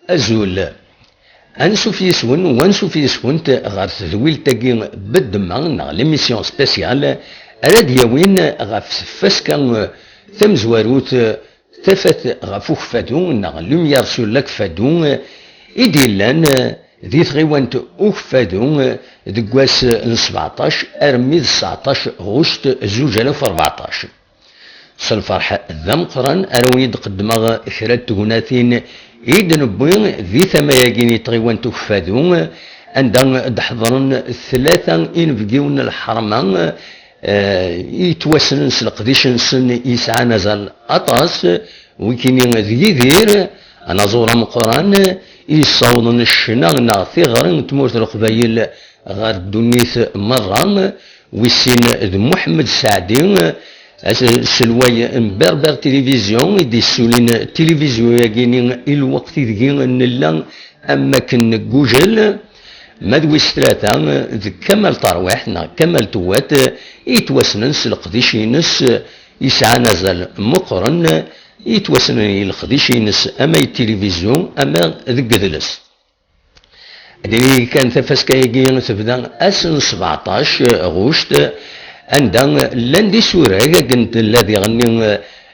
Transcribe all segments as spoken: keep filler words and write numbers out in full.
Azul. Ansuf yis-wen u ansuf yis-went ɣer tedwilt-agi Beddemma neɣ l'émission spéciale ara d-yawin ɣef tfaska tamezwarut, tafat ɣef Ukeffadu neɣ Lumière sur Lac Fadu, i d-yellan di tɣiwant Ukeffadu deg wass n sbeɛṭac armi d tseɛṭac ɣuct zuǧ alaf u rbeɛṭac. S lferḥ d ameqqran ara wen-id-qeddmeɣ kra n tegnatin i d-newwi di tama-agi n tɣiwant Ukeffadu, anda d-ḥeḍren tlata inebgiwen n lḥerma, eh, yettwassnen s leqdic-nsen yesɛan azal aṭas, wikini d Yidir, anaẓur ameqqran, i yessawḍen ccna neɣ tiɣri n tmurt n Leqbayel ɣer ddunit merra, wis sin d Muḥemmed Saɛdi, aselway n Berber Télévision, i d-yessulin tilivizyu-agi-ni i lweqt ideg nella am wakken neggujel, ma d wis tlata d Kamal Tarwiḥt neɣ Kamal Tewwat, i yettwassnen s leqdic-ines yesɛan azal meqqren, i yettwassnen i leqdic-ines ama i tilivizyu ama deg yidles. Ad nini kan tafaska-agi tebda ass n sbeɛṭac ɣuct, anda llan-d isurag akken tella diɣenni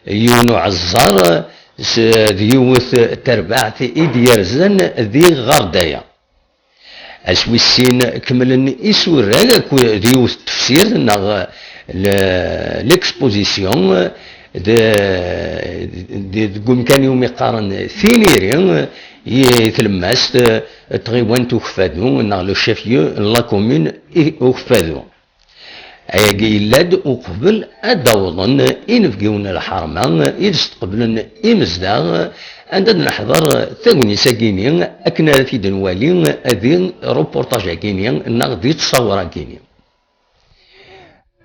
yiwen uɛeẓẓar s, d yiwet terbaɛt i d-yerzan di Ɣerdaya. Ass wis sin kemmlen isurag akked yiwet n tefsirt neɣ le-, l'exposition de, de, deg umkan iwumi qqaren Tiniri, i tlemmast n tɣiwant Ukeffadu neɣ le chef-lieu n la commune i Ukeffadu. Ayagi yella-d uqbel ad d-awḍen inebgiwen n lḥerma i d-sqeblen imezdaɣ, anda d-neḥḍer tagnit-agi-ni akken ara t-id-nwali di reportage-agi-ni neɣ di ttṣawar-agi-ni.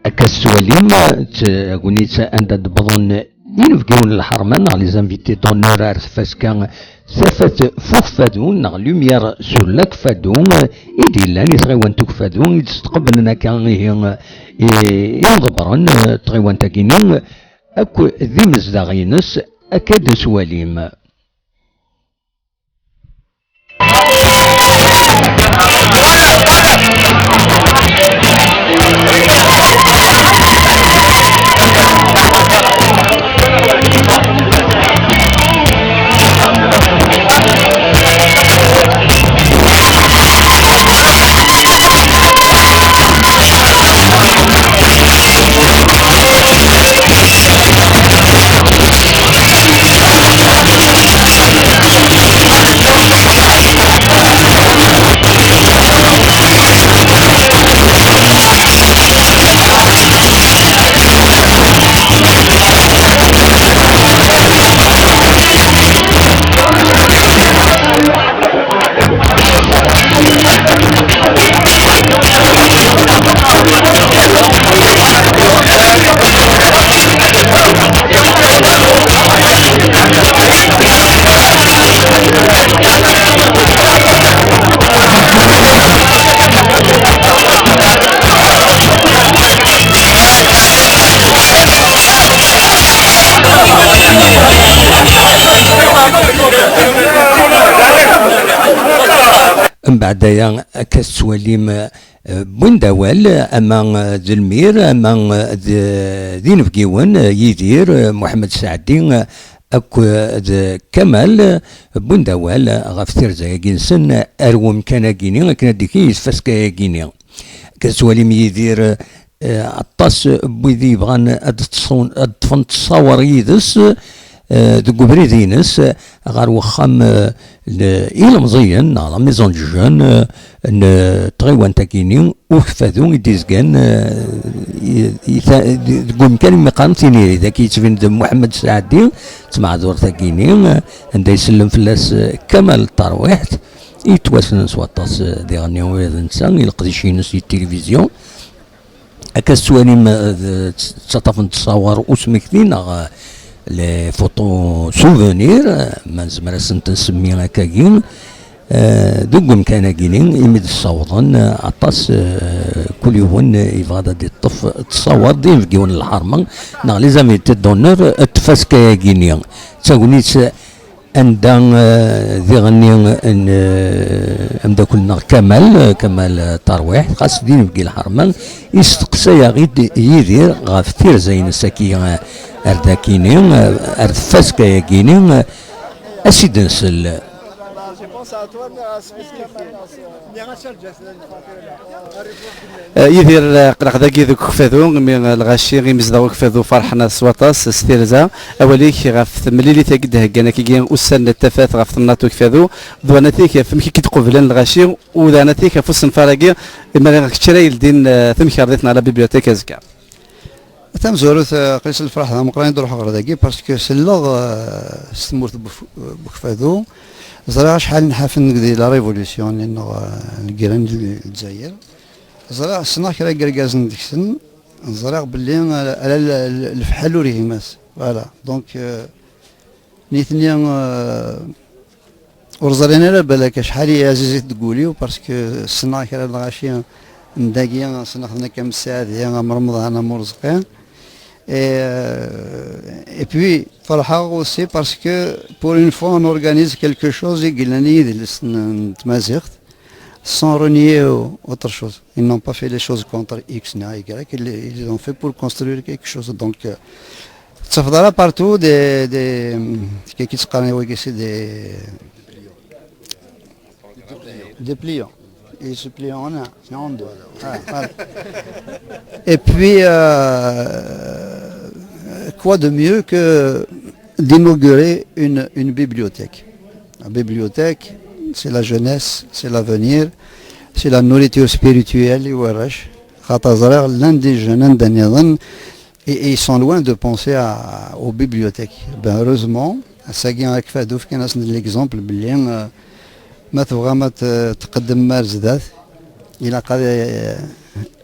Akka tettwalim tagnit anda d-wwḍen inebgiwen n lḥerma neɣ les invités d'honneur ar tfaska tafat f Ukeffadu neɣ Lumière sur Lac Fadu, i d-yellan i tɣiwant Ukeffadu i d-sqeblen akka ihi i, imḍebbren, eh, tɣiwant-agi-ni akk d imezdaɣ-ines, akka d aswalim. Mbeɛd aya, akka tettwalim, eh, wwin-d awal, ama, eh, d lmir, ama, eh, d, d inebgiwen, eh, Yidir, eh, Muḥemmed Saɛdi, eh, akked Kamal, eh, wwin-d awal ɣef tirza-agi-nsen ar wemkan-agi-ni, akken ad d-tili tfaska-agi-ni. Akka tettwalim Yidir, eh, aṭas n wid yebɣan ad ṭṭṣun-, ad ṭṭfen ttṣawar yid-s, eh, deg ubrid-ines ɣer wexxam, eh, n ilemẓiyen, neɣ la maison de jeunes, eh, n tɣiwant-agi-ni, Ukeffadu i d-izgan, eh, i, i ta-, deg umkan umi qqaren Tiniri. Dagi yettbin-d Muḥemmed Saɛdi, d tmeɛdurt-agi-ni, eh, anda isellem fell-as, eh, Kamal Tarwiḥt, yettwassnen s waṭas, eh, diɣen i ula d netta, i leqdic-ines i tilivizyu. Akka tettwalim, eh, d, tt-, ttaṭṭafen ttṣawar usmekti neɣ, eh, les photos souvenirs, eh, ma nezmer ad sent-nsemmi akkagi, eh, deg umkan-agi-ni, imi d-ssawḍen, eh, aṭas, eh, kul yiwen, eh, yebɣa ad d-iṭṭef ttṣawar d inebgiwen n lḥerma, neɣ les invités d'honneur, eh, n tfaska-agi-ni. D tagnit, eh, anda, eh, d iɣenni n, eh, ameddakel-nneɣ Kamal, eh, Kamal, eh, Tarwiḥt, xas d inebgi lḥerma, isteqsa-yaɣ-id Yidir ɣef tirza-ines-agi, eh, ar dakini, eh, ar tfaska-yagini, eh, ad s-id-nsel. Eh, Yidir, eh, aql-aɣ dagi deg Ukeffadu, imi, eh, lɣaci imezdaɣ Ukeffadu ferḥen s waṭas s tirza. Awal-ik ɣef temlilit-agi d-heggan akkagi ussan n tafat ɣef temnaḍt Ukeffadu, d wanat-ik ɣef amek i k-id-qublen lɣaci, u d anat-ik ɣef usenfar-agi, imi kečč ara yeldin, eh, tamkarḍit neɣ la bibliothèque azekka. Tamezwarut, eh, aql-i s lferḥ d ameqqran i d-ruḥeɣ ɣer dagi, parce que selleɣ, eh, s tmurt n Buf-, Bukfadu, ẓriɣ acḥal n ḥafen deg di la révolution, neɣ, eh, lgirra n Lezzayer. Ẓriɣ, ssneɣ kra n yergazen deg-sen, ẓriɣ belli, eh, ala l-, l-, lefḥel ur gmas. Voilà. Donc, eh, nitni, eh, ur ẓrin ara balak acḥal i ɛzizit deg wul-iw, parce que ssneɣ kra n lɣaci n dagi, ssneɣ-ten akka am Sseɛdi, am Remḍan, am Urezqi. Et, euh, et puis, ferḥeɣ aussi parce que pour une fois on organise quelque chose i yellan i yidles n, n tmaziɣt, sans renier autre chose. Ils n'ont pas fait les choses contre X ni Y, ils, ils ont fait pour construire quelque chose. Donc, euh, tettafeḍ ara partout des, des, kiki ttqaren wagi, c'est des, des pliants. Ils se plient en un, c'est en deux. Ah, voilà. Et puis, euh, quoi de mieux que d'inaugurer une, une bibliothèque ? La bibliothèque, c'est la jeunesse, c'est l'avenir, c'est la nourriture spirituelle i warrac. Xaṭer ẓriɣ llan des jeunes anda nniḍen, et, et ils sont loin de penser à, aux bibliothèques. Ben, heureusement, ass-agi Akeffadu fkan-asen-d l'exemple belli, euh, ma tebɣam ad t-, tqeddmem ar zdat, ilaq ad,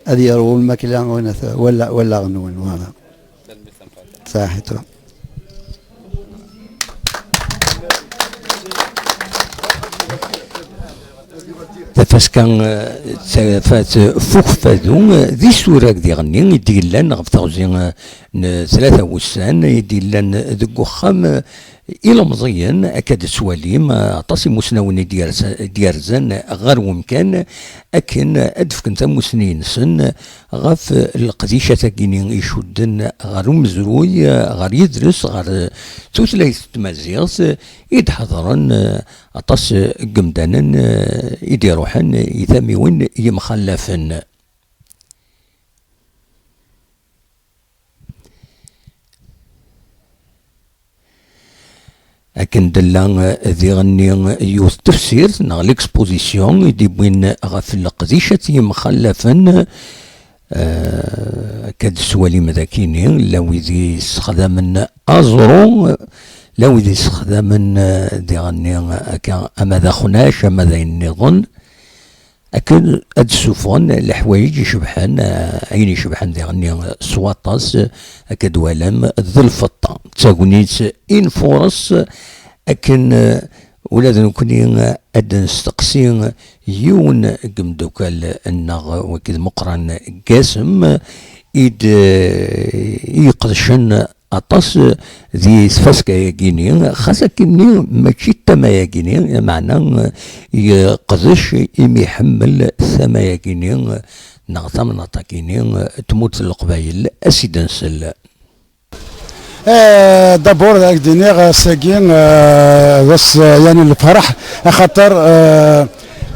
ad yerwu lmakla wala, wala, wallaɣ-nwen, voilà. Saḥit. Tafaska, eh, tafat f Ukeffadu, eh, d isura diɣenni i d-yellan ɣef teɣzi, eh, n tlata wussan i d-yellan deg uxxam, eh, ilemẓiyen, akka d-tettwalim, eh, aṭas imusnawen i d-yerza-, i d-yerzan ɣer wemkan akken ad d-fken tamusni-nsen ɣef leqdicat-agi-ni icudden ɣer umezruy, ɣer yidles, ɣer tutlayt n tmaziɣt, i d-ḥeḍren aṭas n yemdanen i d-iruḥen i tamiwin yemxallafen. Akken d-tella, eh, diɣenni, eh, yiwet n tefsirt neɣ l'exposition i d-iwwin ɣef leqdicat yemxallafen, eh, akka d-tettwalim dagini, la wid yessexdamen aẓru, la wid yessexdamen, eh, diɣenni, eh, akka ama d axnac, ama d ayen nniḍen. Akken ad d-ssufɣen leḥwayeǧ icebḥen, eh, ayen icebḥen diɣenni s waṭas, eh, akka d-twalam d lfeṭṭa. D tagnit i nfures akken, eh, ula d nekkni, eh, ad d-nesteqsi yiwen n yemdukal-nneɣ wagi d Meqqran Gasem i d, eh, i iqedcen aṭas di tfaska-yagini, xas akkenni mačči d tama-yagini, meɛna yeqdec imi iḥemmel tama-yagini neɣ tamnaḍt-agini, tmurt n Leqbayel, ad s-id-nsel. Eh, d'abord, ad ak-d-iniɣ, ass-agi, eh, d ass, eh, yani n lferḥ, axaṭer, eh,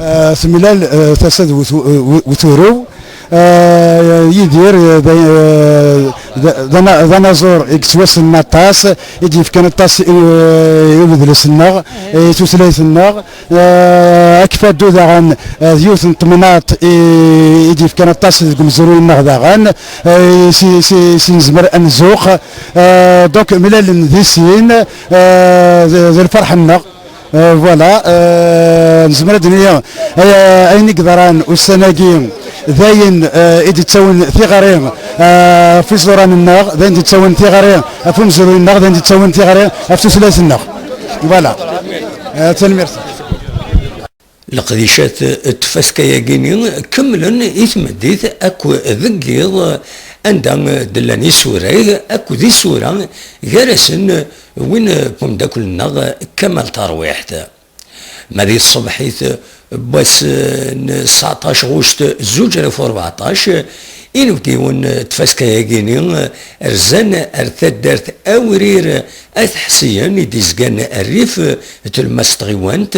eh, temlal, eh, tasa d wet-, eh, wet-, weturew. Eh, Yidir, eh, d, eh, d, d ana-, d anaẓur i yettwassnen aṭas, i d-yefkan aṭas i, i udles-nneɣ, i tutlayt-nneɣ. Eh, Akfadu daɣen, eh, d yiwet n temnaḍt i, i d-yefkan aṭas deg umezruy-nneɣ daɣen, eh, si, si, si nezmer ad nzuq. Eh, donc, mlalen di sin, eh, d, d lferḥ-nneɣ. Euh, voilà, euh, nezmer ad d-nini, euh, ayen i yeḍran ussan-agi d ayen, euh, i d-yettawin tiɣri, euh, ɣef iẓuran-nneɣ, d ayen d-yettawin tiɣri ɣef umezruy-nneɣ, d ayen d-yettawin tiɣri ɣef tutlayt-nneɣ. Voilà. Euh, tanemmirt. Leqdicat n tfaska-yagini kemmlen i tmeddit akk deg yiḍ anda d-llan isurag akked isura, gar-asen win n umeddakel-nneɣ Kamal Tarwiḥt. Ma di tṣebḥit n wass n sɛeṭṭac ɣuct zuǧ alaf u rbeɛṭac, inebgiwen n tfaska-agi-ni rzan ar taddart Awrir At Ḥsiyen i d-izgan rrif n tlemmast n tɣiwant,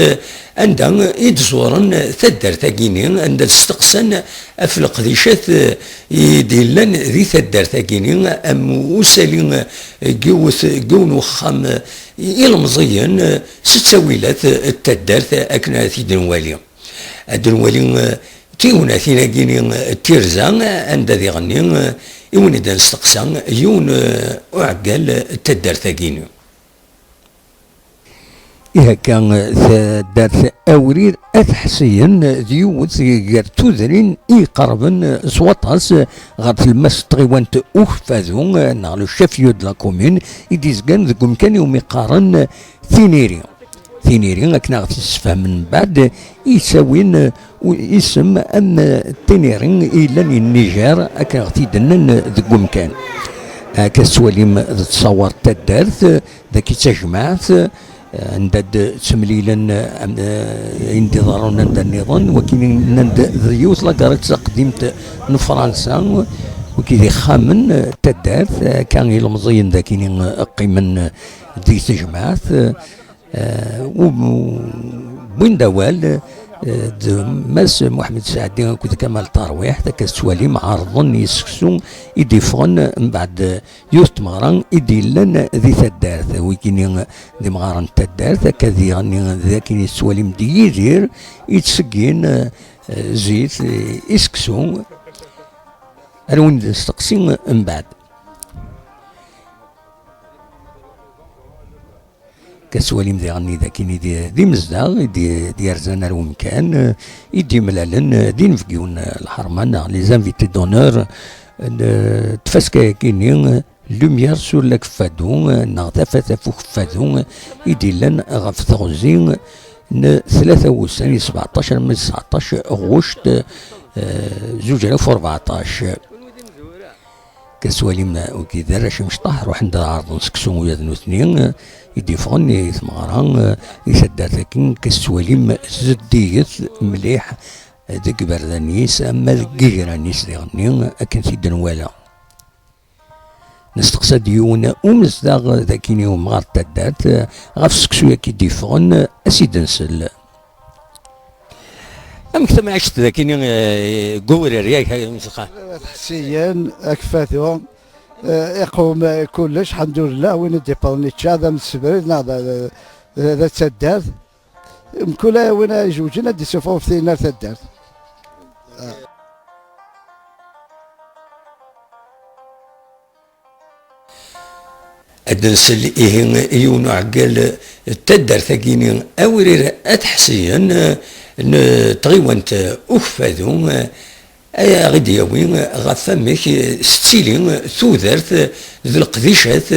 anda i d-ẓuren taddart-agi-ni, anda d-steqsan ɣef leqdicat i d-yellan di taddart-agi-ni, am usali n yiwet, n yiwen uxxam ilemẓiyen s ttawilat n taddart akken ad t-id-nwali. Ad nwali, eh, tignatin-agi-ni, eh, n tirza, eh, anda diɣenni, eh, i win i d-nesteqsa yiwen, eh, uɛeggal, eh, n taddart-agi-ni. Ihakka, eh, taddart Awrir At Ḥsiyen, eh, d yiwet gar tudrin i iqerben, eh, s waṭas, eh, ɣer tlemmast n tɣiwant Ukeffadu, eh, neɣ le chef-lieu de la commune, i d-izgan deg umkan iwumi qqaren, eh, Tiniri. Tiniri, akken ad ɣ-t-issefhamen mbeɛd, yettawin, uh, u-, isem am, uh, Tiniri i yellan i Niger, akken ad ɣ-t-id-nnan, uh, deg umkan. Akka tettwalim d ttṣawar n taddart, uh, dagi d tajmaɛt, uh, anda d-ttemlilen, uh, am, uh, ayen d-iḍerrun anda nniḍen, wakin nnan-d d yiwet lagarit taqdimt n Fransa, wiki d ixxamen, uh, n taddart, uh, akka ilemẓiyen dagi, uh, qqimen, uh, deg tejmaɛt, uh, Eh, u-, u-, wwin-d awal, eh, d Mass Muḥemmed Saɛdi akked Kamal Tarwiḥt, akka tettwalim, ɛerḍen i seksu i d-iffɣen mbeɛd, eh, yiwet tmeɣra i d-yellan di taddart. Wigini d imɣaren n taddart, akka diɣen d akken i tettwalim d Yidir i ttseggin, eh, zzit, eh, i seksu. Ar win d nesteqsi mbeɛd. Akka tettwalim diɣen d akken i d, d imezdaɣ i d, d-yerzan ar umkan, eh, i d-yemlalen, eh, d inebgiwen, eh, lḥerma neɣ les invités d'honneur n, eh, tfaska-agi-ni, eh, Lumière sur Lac Fado, eh, neɣ Tafat ɣef Ukeffadu, eh, i d-illan ɣef teɣzi n tlata wussan, i sbeɛṭac armi d tesɛeṭṭac ɣuct, eh, zuǧ alaf u rbeɛṭac. Akka tettwalim, wigi d arrac imecṭaḥ, ruḥen-d ad ɛerḍen seksu ula d nutni, i d-iffɣen i tmeɣra, i taddart akken, akka tettwalim zeddiget mliḥ deg iberdan-is, ama deg igran-is diɣenni, akken t-id-nwala. Nesteqsa-d yiwen umezdaɣ d akken i umɣar n taddart, ɣef seksu-agi d-iffɣen, ad s-id-nsel. Amek tamɛict dagi-ni, eh, deg uwrir, yak, a Msexxan? Ḥsiyen, Akfatu, eh, iqwem, eh, kullec, ḥamdullah, win i d-iwwḍen yečča, d amsebrid neɣ d, d, d, d taddart. Mkul win izewǧen ad d-isuffeɣ uftiyen ar taddart. Ad nsel ihi i yiwen uɛeggal n taddart-agi-ni Awrir At Ḥsiyen n tɣiwant Ukeffadu, ay aɣ-id-yawi ɣef wamek tettili tudert d leqdicat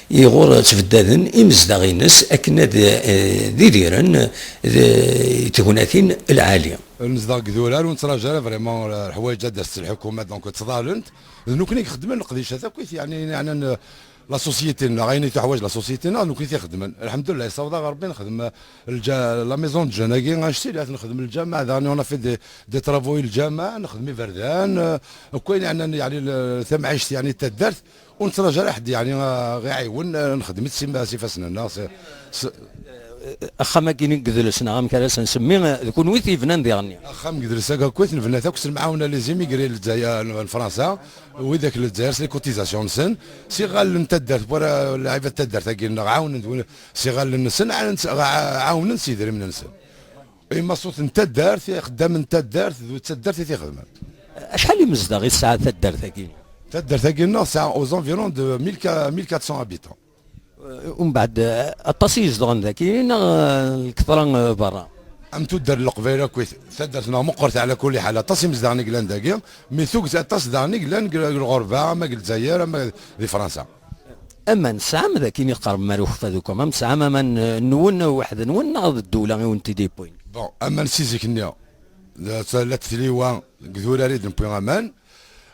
iɣur ttbeddaden imezdaɣ-ines akken ad, eh, d-idiren di tegnatin lɛali. Nezdeɣ deg idurar ur nettraǧu ara vraiment, eh, leḥwayeǧ ad d-tas lḥukuma, donc ttḍalent. D nekkni i ixeddmen leqdicat akk, yeɛni, yeɛni, eh, la société-nneɣ, ayen i tuḥwaǧ la société-nneɣ, d nekkni i t-ixeddmen. Lḥemdullah, yessaweḍ-aɣ Rebbi nexdem, eh, lǧa-, la maison de jeunes-agi, annect-là, ad nexdem lǧameɛ, daɣen on a fait des, des travaux i lǧameɛ, nexdem iberdan, eh, akk ayen yeɛnan, yeɛni, l-, tamɛict, yeɛni, n taddart, ur nettraǧu ara ḥedd, yeɛni, eh, ɣ-iɛiwen, eh, nexdem-itt s im-, s ifassen-nneɣ, s, s, Axxam-agi-ni n yedles, neɣ amek ara s-nsemmi, eh, d kunwi i t-yebnan diɣenni? Axxam n yedles-agi akk-it nebna-t akk s lemɛawna les immigrés n Lezzayer, n, n Fransa, widak n Lezzayer s les cotisations-nsen, s iɣallen n taddart, wara lɛibad n taddart-agi-nneɣ ɛawnen-d win, s iɣallen-nsen, ɛawnen s, ɛa-, ɛawnen s yedrimen-nsen. Imaṣuten n taddart, ixeddamen n taddart, d taddart i t-ixedmen. Acḥal imezdaɣ i tesɛa taddart-agi? Taddart-agi-nneɣ tesɛa aux environs de mille, mille quatre cents habitants. Umbeɛd, eh, aṭas i izedɣen daki, neɣ, eh, lketra, eh, berra? Am tuddar n Leqbayel akk-it, taddart-nneɣ meqqret ɛla kulli ḥal, aṭas imezdaɣen i yellan dagi, mi tuget aṭas daɣen i yellan deg, deg lɣerba, ama deg Lezzayer, ama di Fransa. Aman, tesɛam daki i iqerben ar Ukeffadu, aman, tesɛam aman, eh, nwen, weḥd-nwen, neɣ d ddewla i wen-t-id-yewwin? Bon, aman si zik-nni, la, la tliwa, deg idurar i d-newwi aman,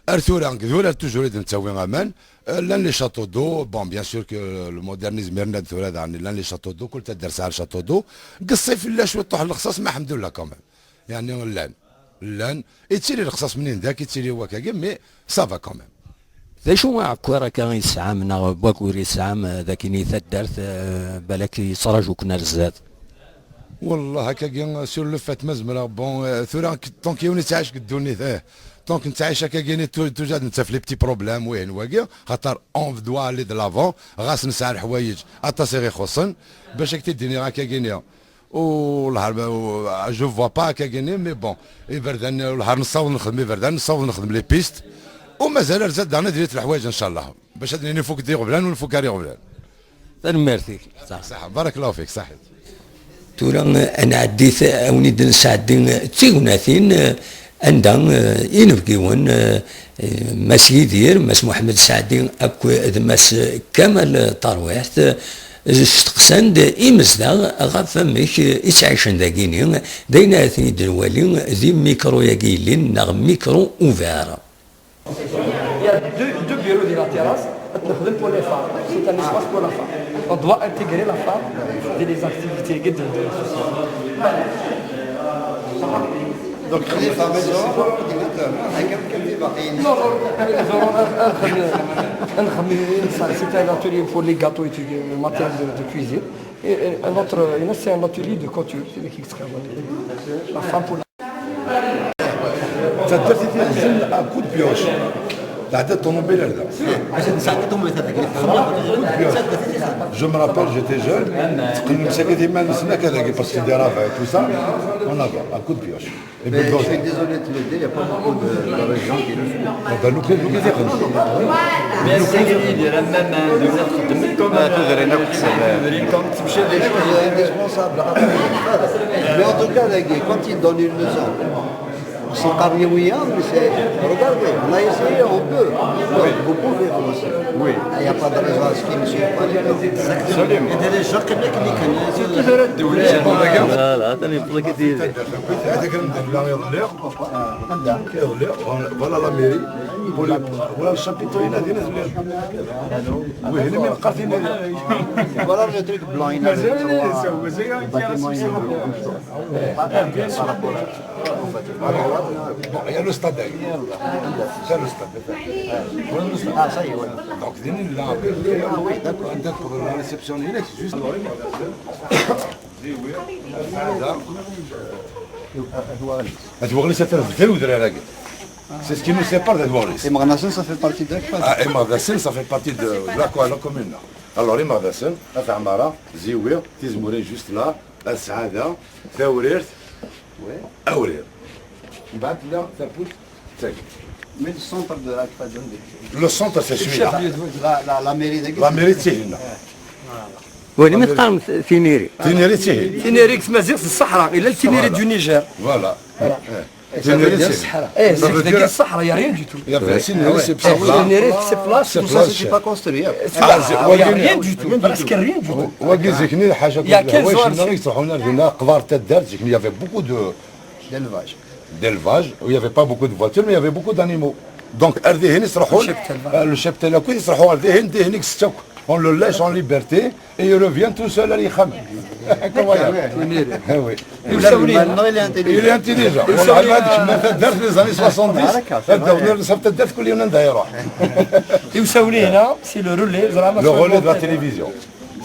Ar tura, deg tura toujours i d-nettawi aman. Euh, llan les châteaux d'eau, bon, bien sûr que le modernisme yerna-d tura daɣen, llan les châteaux d'eau, kul taddart tesɛa le château d'eau. Deg ṣṣif yella cwiṭuḥ n lexṣaṣ, mais alḥemdulillah quand même. Yeɛni llan, llan, yettili lexṣaṣ mnin dak, yettili wakagi, mais ça va quand même. D acu aɛekkiḍ akka i tesɛam neɣ n wayyur i tesɛam, eh, d akken i taddart, eh, balak yettraǧu-ken ar zdat? Wallah, akkagi, sur le fait, ma zemreɣ, bon, eh, tura, tant que yiwen yettɛic deg ddunit, eh, tant que nettɛic akkagi, tu-, toujours ad nettaf les petits problèmes, wihin, wagi, xaṭer on doit aller de l'avant, ɣas nesɛa leḥwayeǧ aṭas i ɣ-ixuṣṣen, bac ad k-t-id-iniɣ akkagi-ni. U lehar, u, je vois pas akkagi-ni, mais bon, iberdan, lehar nessaweḍ nexdem iberdan, nessaweḍ nexdem les pistes, u mazal ar zdat daɣen ad ilit leḥwayeǧ, ncallah, bac ad nini nfuk-d iɣeblan u nfuk ar iɣeblan. Tanemmirt-ik. Ṣaḥ. Ṣaḥ, barakallahu fik, ṣaḥit. Tura, eh, ad nɛeddi, t-, ad wen-id-nesɛeddi, eh, d tignatin, eh, anda, eh, inebgiwen, eh, eh, Mass Yidir, Mass Muḥemmed Saɛdi akked Mass Kamal Tarwiḥt, eh, steqsan-d imezdaɣ ɣef wamek, eh, i ttɛicen dagini, d ayen ara ten-id-nwali di mikru-yagi yellin neɣ mikru ouvert. Il y a deux, deux bureaux de la terrasse, pour les phares. C'est un espace pour la femme. On doit intégrer la femme dans les activités de, de la société. Donc, خلي فامي دور، كيما تما، هكا كان في باقيين. Non, non, non, non, c'est un atelier pour les gâteaux et tout, le matériel de, de cuisine. Et, et un autre, et là, c'est un atelier de couture, c'est des la femme pour la Taddart i t-yexzen à coup de pioche. Tɛedda ṭṭunubil ar da. Acu d-nesɛa ṭṭunubil ar da. Coup de pioche. Je me rappelle, j'étais jeune, teqqnen sakit iman-nsen akka dagi, parce que des ravins et tout ça, on a à coup de pioche. Et puis, je suis désolé de te le dire, il n'y a pas beaucoup de, de régions qui le font. Ah ben, nous, nous, nous, nous, Bien sûr, il y a la même, hein, de notre... Comme, euh, comme tu sais, des choses, euh, indispensable. Mais en tout cas, les gars, quand ils donnent une leçon, c'est parmi oui, hein, mais c'est, regardez, on a essayé, on peut. Oui. Vous pouvez, vous aussi. Oui. Il n'y a pas de raison à ce qu'il ne suive pas les gens. Absolument. Il y a des gens qui ne connaissent pas. لا، لا، تاني يطلق يدير. هذاك المدير لا يضلع. Voilà la mairie. Voilà le chapiteau, il a dit. Oui, il est même parti. Voilà le truc blanc, il a dit. Par rapport à... Bon, il y a le stade. C'est le stade. Voilà le stade. Ah, ça y est, ouais. Donc, il y a la... Ah oui, d'accord. Pour la réception, il est juste... هذا. هذا هو غلس. هذا هو غلس، هذا هو غلس. C'est ce qui nous sépare de Dwar. Imeɣnasen, ça fait partie de la... Ah, Imeɣnasen, ça fait partie de, de la, quoi, la commune. Alors, Imeɣnasen, At Ɛmara, Ziwir, Tizmurin, juste là, At Sɛada, Tawrirt, Awrir. Mbeɛd tella tawwurt tagi. Mais le centre de la... Le centre, c'est celui-là. La, la, la mairie de... La mairie, c'est là. Voilà. Wali ma teqqarem Tiniri. Tiniri d Tihin. Tiniri deg tmaziɣt d Ṣṣeḥra, ila le Tiniri du Niger. Voilà. Tiniri d Tihin. Eh, ça veut dire le Sahara, il y a rien du tout. Il y avait Tiniri, c'est plat. Tiniri, c'est plat, c'est tout ça, c'est pas construit. Ah, il y a rien du tout, presque rien du tout. Wagi zik-nni lḥaǧa. Il y a quinze ans. Yettruḥun ar dinna, qḍar taddart, zik-nni, il y avait beaucoup de d'élevage. D'élevage, où il y avait pas beaucoup de voitures, mais il y avait beaucoup d'animaux. Donc, ar dihin yettruḥun, le cheptel, euh, le cheptel akk yettruḥu ar dihin, dihin i yessettak. On le laisse en liberté et il revient tout seul à l'Ikham. Comment dire ? Ah oui. Il est intelligent. Il est intelligent. Wallah, ma هذيك ما تدار في les années soixante-dix. هذا هو اللي صار تدار في كل يوم نديره. Iwsawli-ina, c'est le relais, زعما. Le relais de la télévision.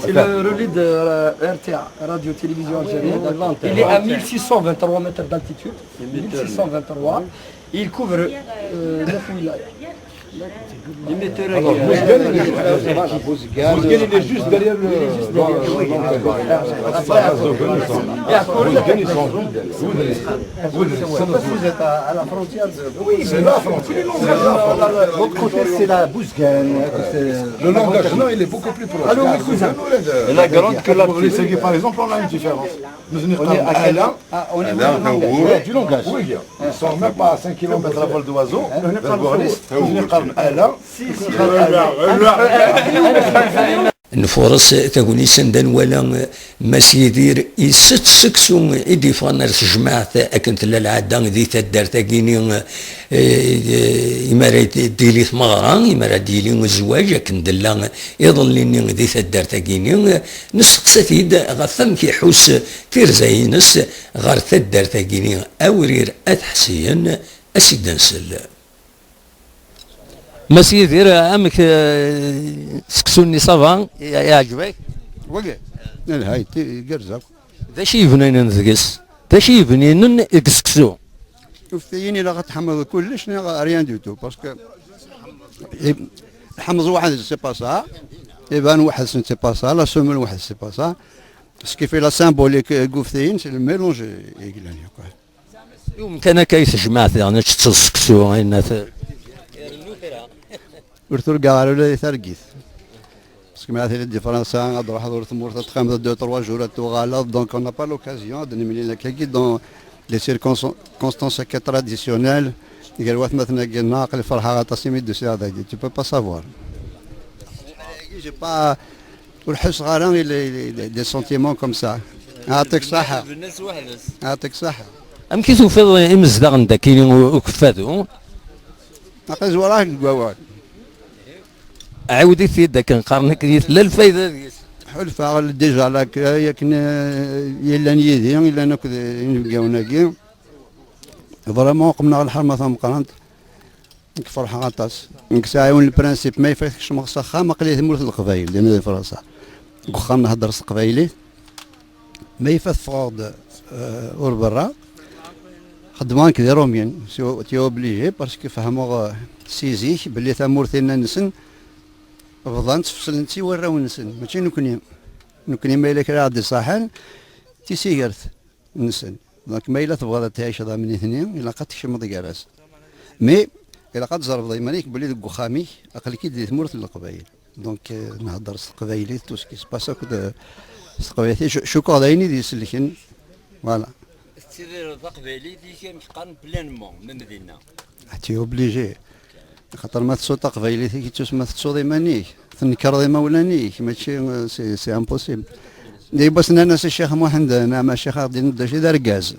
C'est le relais de, euh, R T A, Radio Télévision Algérienne. Il est à mille six cent vingt-trois mètres d'altitude. Mille six cent vingt-trois. Il couvre, euh, neuf wilayas. Alors, Bouzguene, il est, Bouzguene, il est juste derrière le, dans, dans le... Bouzguene, ils sont juste derrière. Vous êtes à, à la frontière de... Oui, c'est la frontière. L'autre côté, c'est la Bouzguene. Le langage, non, il est beaucoup plus proche. Alors, oui, cousin. La grande que la petite. Par exemple, on a une différence. Nous, on est à quel... Ah, on est... Alain, du langage. Oui, bien. Ils sont même pas à cinq kilomètres à vol d'oiseau. Nous, on est à Alain. Si, si. Nfures tagnit anda nwala Mass Yidir isett seksu i d-yeffɣen ar tejmaɛt akken tella lɛada di taddart-agi-ni, eh, imi ara d-tili tmeɣra, imi ara d-yili zzwaǧ akken d-tella iḍelli-nni di taddart-agi-ni. Nesteqsa-t-id ɣef wamek iḥuss tirza-ines ɣer taddart-agi-ni, Awrir At Ḥsiyen, a s-id-nsel. Mass Yidir, amek, eh, seksu-nni, ça va? I-, iɛǧeb-ak? Wagi? Lha, yetti-, igerrez akk. D acu yebninen deg-s? D acu yebninen deg seksu? Uftayen ilaq ad tḥemmleḍ kullec neɣ rien du tout, parce que i-, tḥemmleḍ waḥed, c'est pas ça. Iban waḥed, c'est pas ça. La semelle waḥed, c'est pas ça. Ce qui fait la symbolique, euh, deg uftayen, c'est le mélange, euh, i yellan, quoi. Iwem kan akka i tejmaɛt daɣen ad teččeḍ seksu, ayen at- Ur turgaɣ ara ula di targit. Parce que ma tili di Fransa, ad truḥeḍ ɣer tmurt, ad teqqimeḍ deux, trois jours, ad tuɣaleḍ. Donc, on n'a pas l'occasion ad nemlil akkagi dans les circonstances traditionnelles. Gar watmaten-agi-nneɣ, aql-i ferḥeɣ aṭas imi d-usiɣ dagi. Tu peux pas savoir. J'ai pas, ur ḥusseɣ ara i les, les, les, des sentiments comme ça. Ɛṭik ṣaḥa. Ɛṭik ṣaḥa. Amek i tufiḍ imezdaɣ n dakini u-, ukeffadu? Aql-i zwareɣ deg wawal. Ɛiwed-it-id akken qqaren akken tella lfayda deg-s. Ḥulfaɣ déjà la, akken, eh, yellan yid-i, yellan akked inebgawen-agi. Vraiment, qemneɣ lḥerma tameqqrant. Nekk ferḥeɣ aṭas. Nekk sɛiɣ yiwen lprinsip, ma yeffeɣ kecmeɣ s axxam, aql-i di tmurt n Leqbayel, dinna di Fransa. Deg uxxam nhedder s teqbaylit, ma yeffeɣ teffɣeɣ-d, euh, ur berra, xeddmeɣ nekk d Irumyen, tu es obligé, parce que fehmeɣ, euh, si zik belli tamurt-inna-nsen bḍan-tt, fselent i warraw-nsen, mačči nekni. Nekni ma yella kra i ɣ-d-iṣaḥen, tisigert nsen. Donc, ma yella tebɣiḍ ad tɛiceḍ am nitni, ilaq ad tkecmeḍ gar-as. Mais, ilaq ad tzerbeḍ iman-ik belli deg uxxam-ik, aql-ik-id di tmurt n Leqbayel. Donc, euh, nhedder s teqbaylit, tout ce qui se passe akked, euh, s teqbaylit. Cu-, cukkeɣ d ayen i d-iselken. Voilà. Tettidireḍ taqbaylit-ik, amek qqaren, pleinement, même dinna. Ah, tu es obligé. Xaṭer ma tettuḍ taqbaylit-ik, yettus ma tettuḍ iman-ik, tnekreḍ imawlan-ik, mačči, euh, c'est, c'est impossible. Yiwwas nnan-as i Ccix Muḥend, neɛma Ccix, ad d-tiniḍ d acu i d argaz.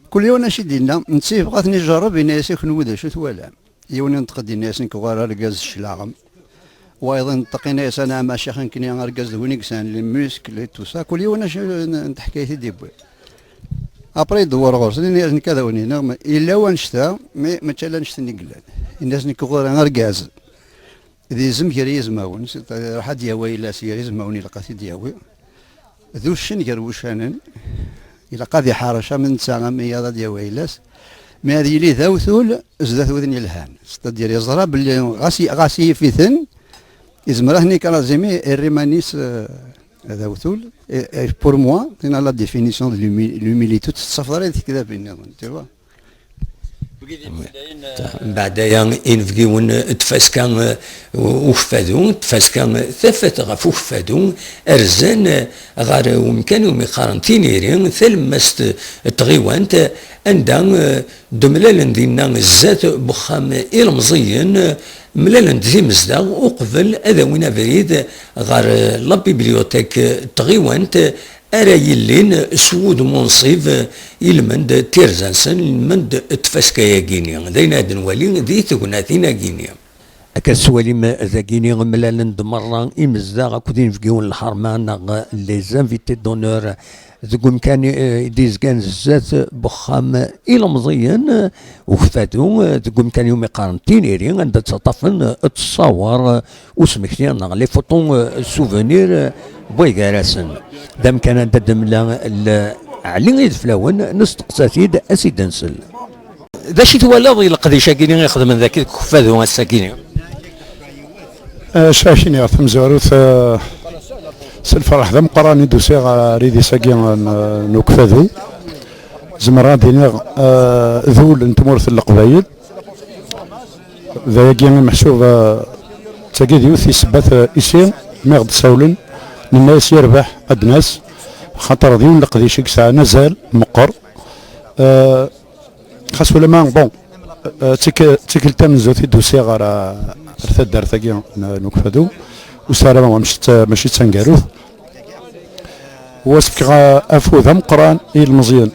Kul yiwen acu i d-yenna, netta yebɣa ad ten-ijerreb, yenna-yas i kenwi d acu twalam. Yiwen inṭeq-d, yenna-yas nekk uɣal argaz s cclaɣem. Wayeḍ inṭeq, yenna-yas neɛma Ccix, nekkni argaz d win i yesɛan les muscles et tout ça. Kul yiwen acu n, n teḥkayt i d-yewwi. Après, idewwer ɣur-sen, yenna-yas nekk ad awen-iniɣ, ma-, yella wanect-a, mais mačči ala annect-nni i yellan. Yenna-yas nekk ɣur-i argaz d izem gar yizmawen, c'est-à-dire, ruḥ ad d-yawi ayla-s gar yizmawen, ilaq ad t-id-yawi. D uccen gar wuccanen, ilaq ad iḥerrec am netta, am wiyaḍ ad d-yawi ayla-s. Mais ad yili d awtul zdat wudem yelhan. C'est-à-dire, yeẓra belli ɣas, ɣas yif-iten, yezmer ad ten-ikraẓ imi irra iman-is, euh, d awtul. Et, et pour moi, c'est la définition de l'humi-, l'humilité, ur tettafeḍ ara di tektabin nniḍen, tu vois. Mbeɛd aya, inebgiwen n tfaska, eh, ukeffadu, tfaska, tafat ɣef ukeffadu, rzan, eh, ɣer umkan umi qqaren Tiniri, talemmast n tɣiwant, anda, eh, d-mlalen dinna zdat n uxxam ilemẓiyen, eh, mlalen-d d imezdaɣ uqbel ad awin abrid ɣer, eh, la bibliothèque n tɣiwant, ara yillin s wudem unṣib, ilmend tirza-nsen, ilmend n tfaska-yagini. D ayen ad nwali di tegnatin-agini. Akka tettwalim dagini, mlalen-d merra imezdaɣ akked inebgiwen n lḥerma neɣ les invités d'honneur deg umkan, eh, i d-yezgan zdat n uxxam ilemẓiyen, eh, ukeffadu, eh, deg umkan iwumi qqaren Tiniri, anda ttaṭṭafen, eh, ttṣawer, eh, usmekti neɣ les photos, euh, souvenirs, euh, n way gar-asen. D amkan anda d-temla Ɛli Ideflawen, nesteqsa-t-id, a s-id-nsel. D acu i twalaḍ i leqdic-agi i xedmen dagi deg ukeffadu ass-agi? Eh, cacini ɣef tamezwarut, eh, s lferḥ d ameqqran i d-usiɣ ɣer yidis-agi n, n ukeffadu. Zemreɣ ad iniɣ, eh, d ul n tmurt n Leqbayel. D ayagi i meḥsub, eh, d tagi d yiwet i ssebbat, eh, isi mi ɣ-d-sawlen, nenna-yas yerbeḥ ad d-nas, xaṭer d yiwen leqdic i yesɛan azal meqqer. Eh, xas ulama, bon, eh, d tik-, d tikkelt tamenzut i d-usiɣ ɣer, eh, ɣer taddart-agi n, n Ukeffadu. usarama mačči d ta-, mačči d taneggarut. U ad s-fkeɣ afud ameqqran i yilmeẓyen n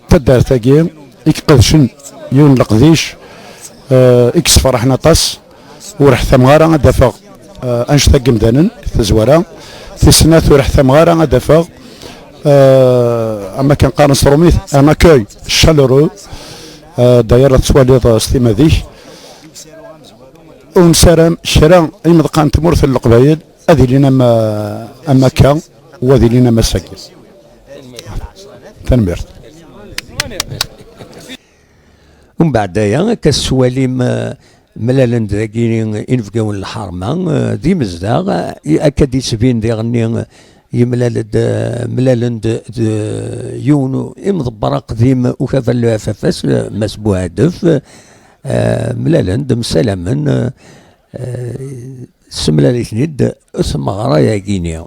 taddart-agi i iqedcen yiwen n leqdic, eh, i yessefraḥen aṭas. Ur ḥtameɣ ara ad d-afeɣ, eh, annect-a n yimdanen deg tazwara. Tis snat, ur ḥtameɣ ara ad d-afeɣ, eh, am akken qqaren s trumit, un accueil chaleureux. Eh, d'ailleurs, ad tettwaliḍ, eh, s timmad-ik. Ur nessaram kra imeḍqan n tmurt n Leqbayel ad ilin am, am akka, u ad ilin am ass-agi. Tanemmirt. Umbeɛd aya, akka s-twalim, eh, mlalen-d dagi inebgawen n lḥerma, eh, d imezdaɣ, eh, akka d-yettbin diɣenni, eh, yemlal-d, eh, mlalen-d d yiwen u-, imḍebber aqdim ukabar n le F F S, eh, Mass Buhadef, eh, mlalen-d, msalamen, eh, eh, semlal-iten-id tmeɣra-yagini.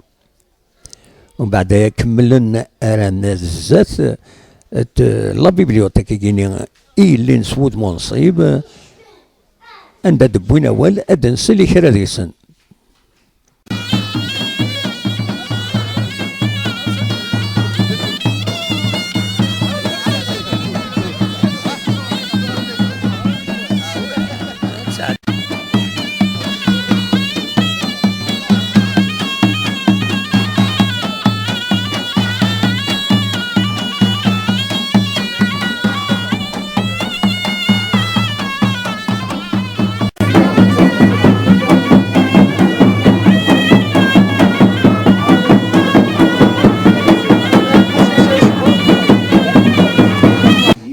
Umbeɛd aya kemmlen ar zdat, eh, la bibliothèque-agini i yellin s wudem unṣib, anda d-wwin awal ad nsel i kra deg-sen.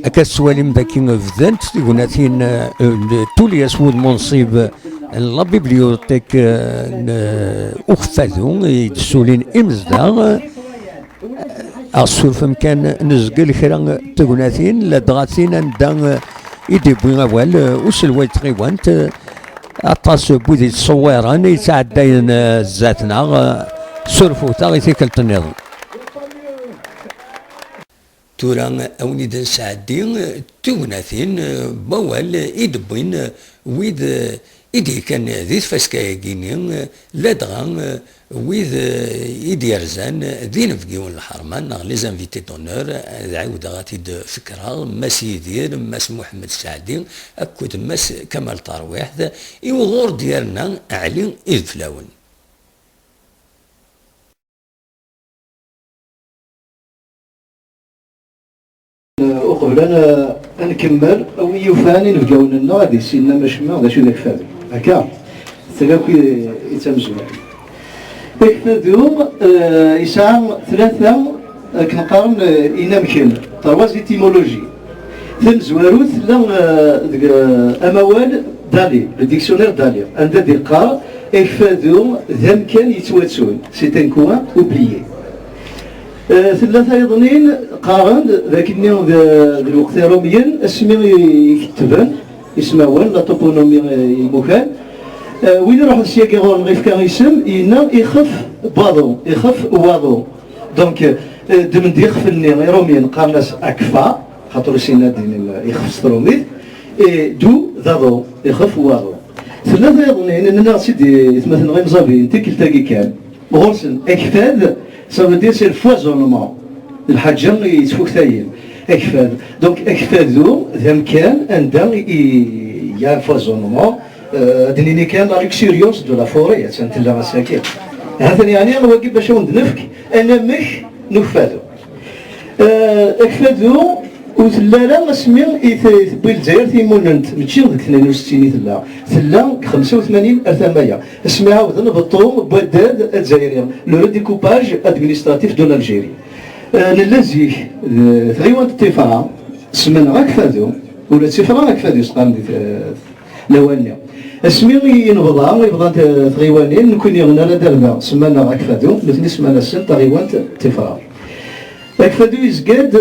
Akka tettwalim dagi bdant tegnatin, eh, n Tulya s wudem unṣib n la bibliothèque, eh, n, eh, Ukeffadu i d-ssulin imezdaɣ. Aɣ-ssurfem kan nezgel kra n tegnatin, ladɣa tin anda, eh, i d-iwwi awal, eh, uselway n tɣiwant, eh, aṭas n wid yettṣewwiren i yettɛeddayen, eh, zdat-neɣ, eh, surfut-aɣ i tikkelt nniḍen. Tura, a wen-id-nesɛeddi, eh, tugnatin, eh, n wawal, eh, i d-wwin, eh, wid, eh, i d-yekkan di tfaska-agi-nni, eh, ladɣa, eh, wid, eh, i d-yerzan, eh, d inebgiwen n lḥerma, neɣ les invités d'honneur, eh, ad ɛiwdeɣ ad t-id-fekreɣ, Mass Yidir, Mass Muḥemmed Saɛdi, akked Mass Kamal Tarwiḥt, i uɣur d-yerna Ɛli Ideflawen. Uqbel ad n-, ad nkemmel, a win yufan inebgawen-nneɣ ad issinen amacemma d acu i d akfadu. Akka, tella akk i, i d tamezwarut. Akfadu, eh, yesɛa tlata, akken qqaren, eh, inamken, trois étymologies. Tamezwarut tella, eh, deg, eh, amawal Dalí, le dictionnaire Dalí, anda d-iqqar akfadu d amkan yettwattun, c'est un coin oublié. Eh, tella tayeḍnin qqaren-d d akken d, d lweqt irumyen asmi i ketben ismawen, la toponymie, eh, imukan. Eh, win iruḥen syagi ɣur-neɣ ifka isem, yenna ixef n waḍu, ixef n waḍu. Donc, eh, ddmen-d ixef-nni, irumyen qqaren-as akfa, xaṭer ur ssinen ad d-inin ixef s trumit, et du d aḍu, ixef n waḍu. Tella tayeḍnin, nnan-aɣ-tt-id i tmaten ɣimẓabiyen, tikkelt-agi kan. Ɣur-sen, akfad, ça veut dire c'est le foisonnement. Lḥaǧa yettfuktayen. Akfad. Donc, akfadu d amkan anda i, il y a un foisonnement. Euh, ad d-nini kan la luxuriance de la forêt, attan tella ass-agi. Ha-t-an yeɛni, wagi bac ad wen-d-nefk anamek n ukfadu. Euh, akfadu ur tella ara asmi i t-, i tewwi Lezzayer timunent, mačči deg tnin u settin i tella. Tella deg xemsa u tmanyin ar tama-ya. Asmi ɛawden beṭṭu n waddad azzayri, le redécoupage administratif de l'Algérie. Euh, nella zik, d tɣiwant n Tifra, semman-aɣ Akfadu, ula d Tifra Akfadu s-qqaren di t-, lawan-nni. Asmi i nebḍa, i bḍant, eh, tɣiwanin, nekkni nara-d ar da, semman-aɣ Akfadu, nutni semman-asen taɣiwant n Tifra. Akfadu yezga-d,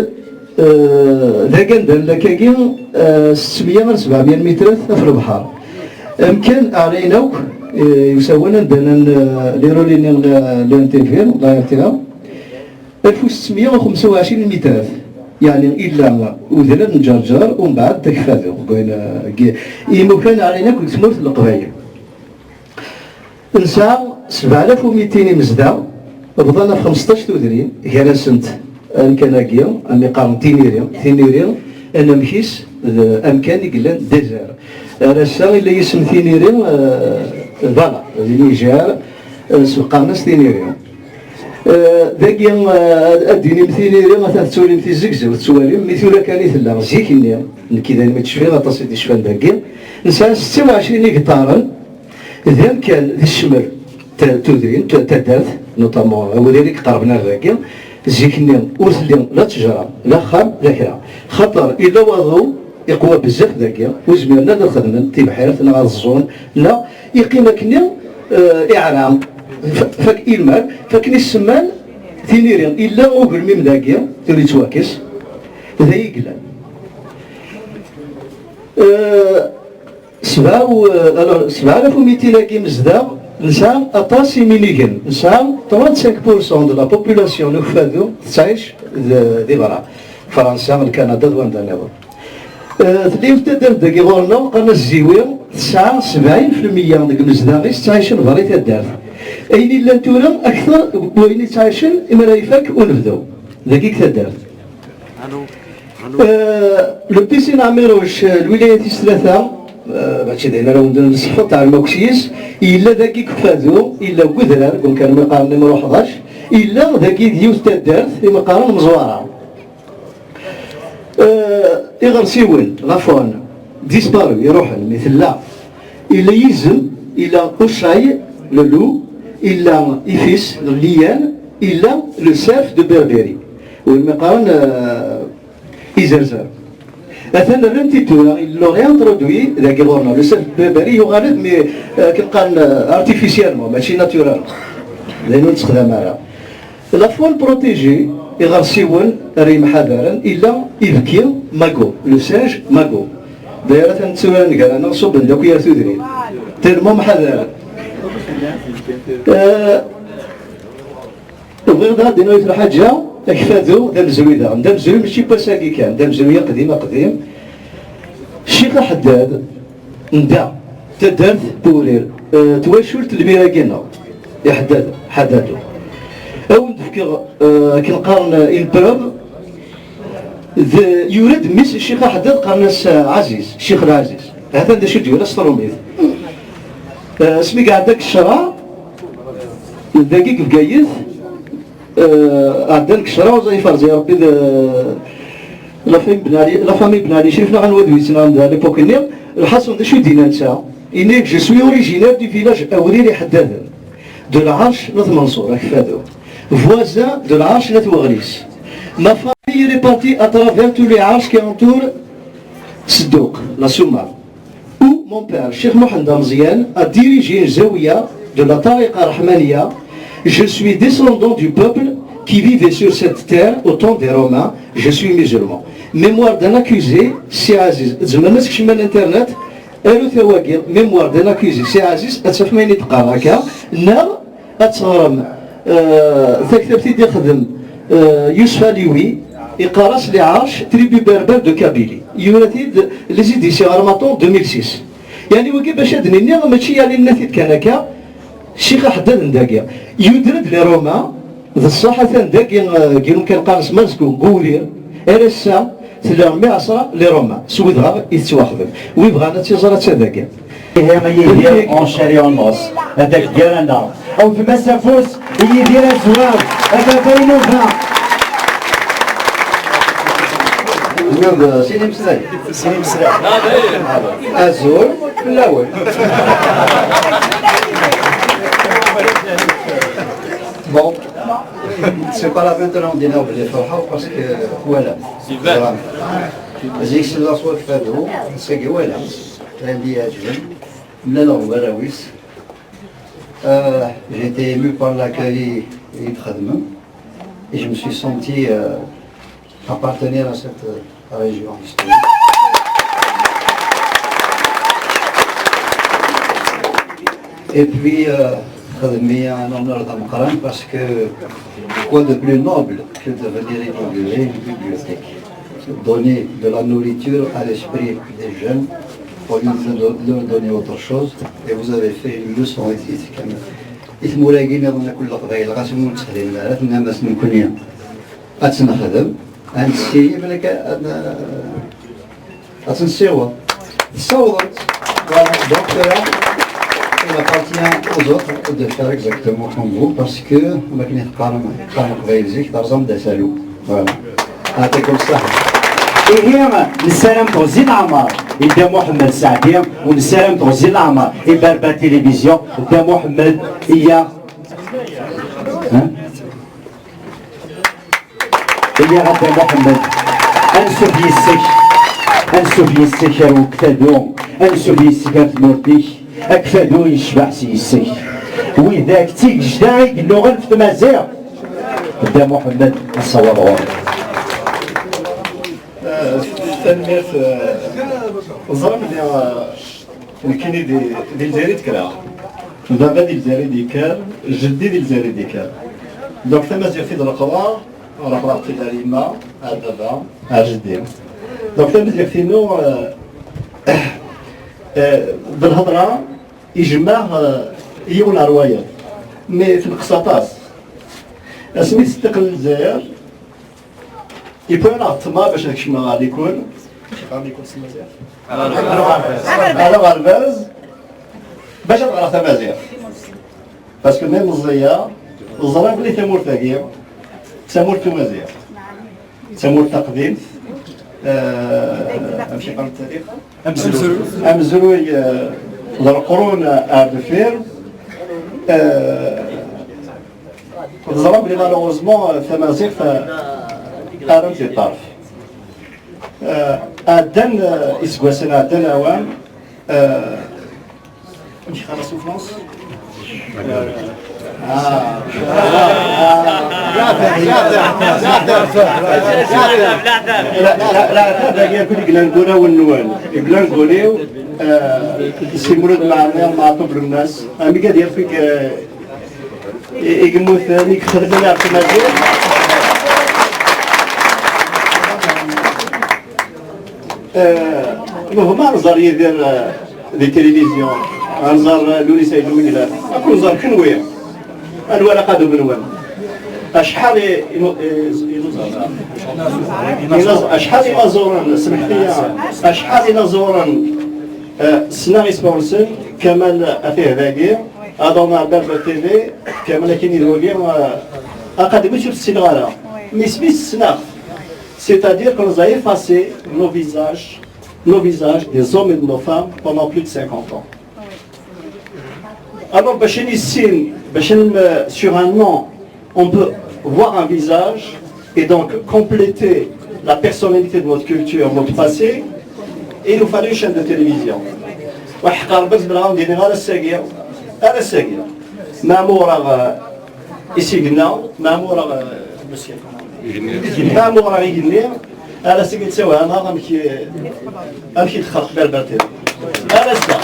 eh, d aganda n lakagi, eh, settemya ar sebɛemya n lmitrat ɣef lebḥer. Amkan ɛlayen akk, eh, iwsawen anda llan, eh, les relais-nni n la N T V, la R T A. Alef u settemya u xemsa u ɛecrin n lmitrat. Yeɛni, illa udrar n Ǧerǧer, umbeɛd d Akfadu, deg wayen, eh, deg imukan ɛlayen akk deg tmurt n Leqbayel. Nesɛa sebɛalaf u mitin imezdaɣ, bḍan ɣef xmesṭac tudrin, gar-asent amkan-agi, am iqqaren Tiniri. Tiniri, anamek-is d amkan i yellan désert. Ar ass-a, illa yisem Tiniri, eh, d ala, di Niger, eh, s-, qqaren-as Tiniri. Eh, dagi, eh, ad d-tinim Tiniri, atan tettwalim tizzegzew, tettwalim, mi tura kan i tella, zik-nni, nekk d ayen mi tt-cfiɣ, aṭas i d-icfan dagi, nesɛa setta u ɛecrin igeṭaren, d amkan d ccmel ta-, tudrin, ta-, taddart, notamment awrir i iqerben ar dagi, zik-nni ur telli la ttejra, la axxam, la kra. Xaṭer illa waḍu iqwa bezzaf dagi, ur zmiren ad xedmen tibḥirt neɣ ad ẓẓun, la, iqqim akkenni, eh, iɛra, f-, fak ilmar, fakken i semman Tiniri, illa ugelmim dagi, ur yettwakkes, d ay i yellan. Eh, Sebɛa u-, alors, sebɛa alaf u mitin-agi imezdaɣ, nesɛa aṭas iminigen. Nesɛa trente-cinq pour cent de la population n Ukeffadu tettɛic d-, di berra. Fransa, Lkanada d wanda nniḍen. Eh, tella yiwet taddart dagi ɣur-neɣ, qqaren-as Ziwi, tesɛa sebɛin fi lmeyya deg imezdaɣ-is ttɛicen berra i taddart. Ayen illan tura, akter n wayen i ttɛicen imi ara ifak unebdu. Dagi deg taddart. Eh, le Piscine Ɛmiruc, eh, lwilayat-is tlata, eh, mačči d ayen ara wen-d-nesseḥfaḍ, tɛelmem akk s yis, yella dagi deg Ukeffadu, yella deg udrar, deg umkan mi qqaren Imruḥ ḥdac, yella dagi d yiwet taddart, imi qqaren Meẓwara. Eh, iɣersiwen, la faune, disparu, iruḥen, mi tella. Yella yizem, yella ucay, le loup, yella ifis, le lion, yella le cerf de Berbérie. Win mi qqaren, eh, izerzer. Atan rran-t-id tura, ils l'ont réintroduit dagi ɣur-neɣ. Le cerf de Berbérie yuɣal-d, mais, eh, akken qqaren, eh, artificiellement, mačči naturellement. D ayen ur nettexdam ara. La faune protégée, iɣersiwen ara yemḥadaren, illa ibki mago, le singe mago. D'ailleurs, atan tturaren gar-aneɣ, ṣubben-d akk yir tudrin. Tellement mḥadaren. Eh, bɣiɣ daɣ ad d-iniɣ yiwet lḥaǧa, Akeffadu d amezruy daɣen. D amezruy mačči n wass-agi kan, d amezruy aqdim, aqdim. Ccix Aḥeddad, nda, taddart Burir, eh, twacult lmira-agi-nneɣ, Iḥeddad, Ḥadadu. Ad wen-d-fkeɣ, eh, akken qqaren, eh, une preuve, d, yura-d mmi-s Ccix Aḥeddad, qqaren-as, eh, Ɛaziz, Ccix Lɛaziz. Ha-t-an d acu i d-yura s tṛumit. Eh, asmi i iɛedda deg ccṛeɛ, dagi deg Bgayet, Eh, ɛeddan deg ccṛeɛ, uẓay iferẓ ya Ṛebbi d, eh, la famille Ben Ali, la famille Ben Ali Crif, neɣ anwa d wi yettnaɣen à l'époque-nni. Lḥaṣun, d acu i d-yenna netta? Yenna-yak, je suis originaire du village Awrir Iḥeddaden, de Lɛerc n At Menṣur, Akeffadu, voisin de Lɛerc n At Weɣlis. Ma famille est répartie à travers tous les Ɛerc qui entourent Sedduq, la Soummam, où mon père, Cheikh Mohamed Amzian, a dirigé une zawiya de la tariqa Rahmaniya. Je suis descendant du peuple qui vivait sur cette terre au temps des Romains. Je suis musulman. Mémoire d'un accusé, Si Aziz. Tzemrem ad tkecmem ɣer internet, arut awagi, mémoire d'un accusé, Si Aziz, ad tafem ayen i d-qqareɣ akka, neɣ ad teɣrem, eh, taktabt i d-ixdem, eh, Yusef Aliwi, iqqar-as Les Arches, tribu berbère de Kabylie. Yura-t-id les éditions Harmattan deux mille six. Yeɛni wagi bac ad d-nini, mačči yeɛni nenna-t-id kan akka, Ccix Aḥeddad n dagi. Yuder-d les Romains, d ṣṣeḥ atan dagi, eh, deg umkan qqaren-as Mazgu, deg Uwrir, ar ass-a, tella mmi ɛṣra les Romains, s wid dɣa i tettwaxdem. Wi bɣan ad tt-iẓer, atta dagi. Ihi a Yidir, en chair et en os, adak gar-aneɣ. Awtem-as afus i Yidir Azwaw, a baba inuba. Nnuda, sin imeslay. Sin imeslay. Azul fell-awen. Bon, c'est pas la peine de l'endineer belli ferḥeɣ parce que, voilà. Zik s laṣwat fadu, sagi wala, llan d iɛeǧben, mlaleɣ d warraw-is. Euh, j'ai été ému par l'accueil i d-xedmem et je me suis senti, euh, appartenir à cette, euh, région historique. Et puis, euh, xedmem-iyi un honneur d ameqqran parce que quoi de plus noble que de venir inaugurer une bibliothèque, donner de la nourriture à l'esprit des jeunes Au lieu de de leur donner autre chose, et vous avez fait une leçon i tmura-agi nniḍen akk n Leqbayel, ɣas ur ttxeddim ara, tennam-as nekkni ad tt-nexdem, ad nessiwel, ad, ad, ad tt-nessiweḍ. Tessawḍemt. Voilà, donc là, il appartient aux autres de faire exactement comme vous, parce que, am akken i teqqarem, teqqarem Leqbayel zik, terẓam-d asalu. Voilà. Yeɛṭikum ṣṣeḥḥa. Ihi, nessaram teɣzi n leɛmer i Dda Muḥemmed Saɛdi, u nessaram teɣzi n leɛmer i Berbère Télévision, Dda Muḥemmed, iyya. Ha? Iyya a Dda Muḥemmed, ansuf yes-k, ansuf yes-k ar Ukeffadu, ansuf yes-k ar tmurt-ik, Akeffadu yecbeḥ s yes-k. Widak d tigejda i yennuɣen ɣef tmaziɣt. Dda Muḥemmed, nessawaḍ ɣur-k. Eh, tanemmirt, eh, teẓra belli, eh, nekkini di, di Lezzayer i d-kkreɣ. Baba di Lezzayer i d-yekker, jeddi di Lezzayer i d-yekker. Donc tamaziɣt i d-leqḍeɣ, leqḍeɣ-tt-id ar yemma, ar baba, ar jeddi. Donc tamaziɣt-inu, eh, eh, d lhedra, ijemmeɛ, eh, yiwen ar wayeḍ. Mais tenqes aṭas. Asmi d-teqqel Lezzayer, yewwi-aɣ ṭṭmeɛ bac ad kecmeɣ ɣer likul. Acu yeqqaren likul s tmaziɣt? Ar uɣerbaz. Bac ad ɣreɣ tamaziɣt. Parce que même meẓẓiyeɣ, ẓriɣ belli tamurt-agi d tamurt tumaziɣt. D tamurt taqdimt, eh, amek yeqqar tarix? Amezruy. Amezruy, eh, d leqrun ar deffir. Eh, Teẓram belli malheureusement, eh, tamaziɣt, eh, rran-tt di ṭṭerf. Eh, ɛeddan, eh, iseggasen, ɛeddan awal, eh, amek yeqqar la souffrance? Ah. La, la, la, la, dagi akk deg langgurawen-nwen, deg langgul-iw, eh, si Mulud Mɛemmri, Meɛṭub Lwennas, amek ad yafeg, eh, i, i yemmuten, i ixedmen ɣef tmaziɣt. Eh, muhma nẓer Yidir, eh, di tilivizyu, nẓer, eh, Lewnis Ayt Lwiglaf, ad ken-nẓer kenwi. Anwa ara qadum-nwen? Acḥal i, i, i, i, acḥal inaẓuren, smeḥt-iyi, acḥal inaẓuren, eh, ssneɣ isem-nsen, Kamal atih dagi, Adam Ɛebban Tili, Kamal akin i d wagi, eh, aqadum-is ur t-ssineɣ ara. Mais isem-is ssneɣ-t. C'est-à-dire que nous a effacé nos visages, nos visages des hommes et de nos femmes pendant plus de cinquante ans. Alors, bac ad nissin, bac ad n-, sur un nom, on peut voir un visage et donc compléter la personnalité de notre culture, notre passé, il nous fallait une chaîne de télévision. Waḥed ɣer baz bla ɣer dini ɣer ass-agi, ɣer ass-agi. Maɛmureɣ, euh, isigna, maɛmureɣ, euh, maɛmureɣ igenni, ara s-igi ttawhamaɣ amek i, amek i d-texxer tberberti. Ar ass-a.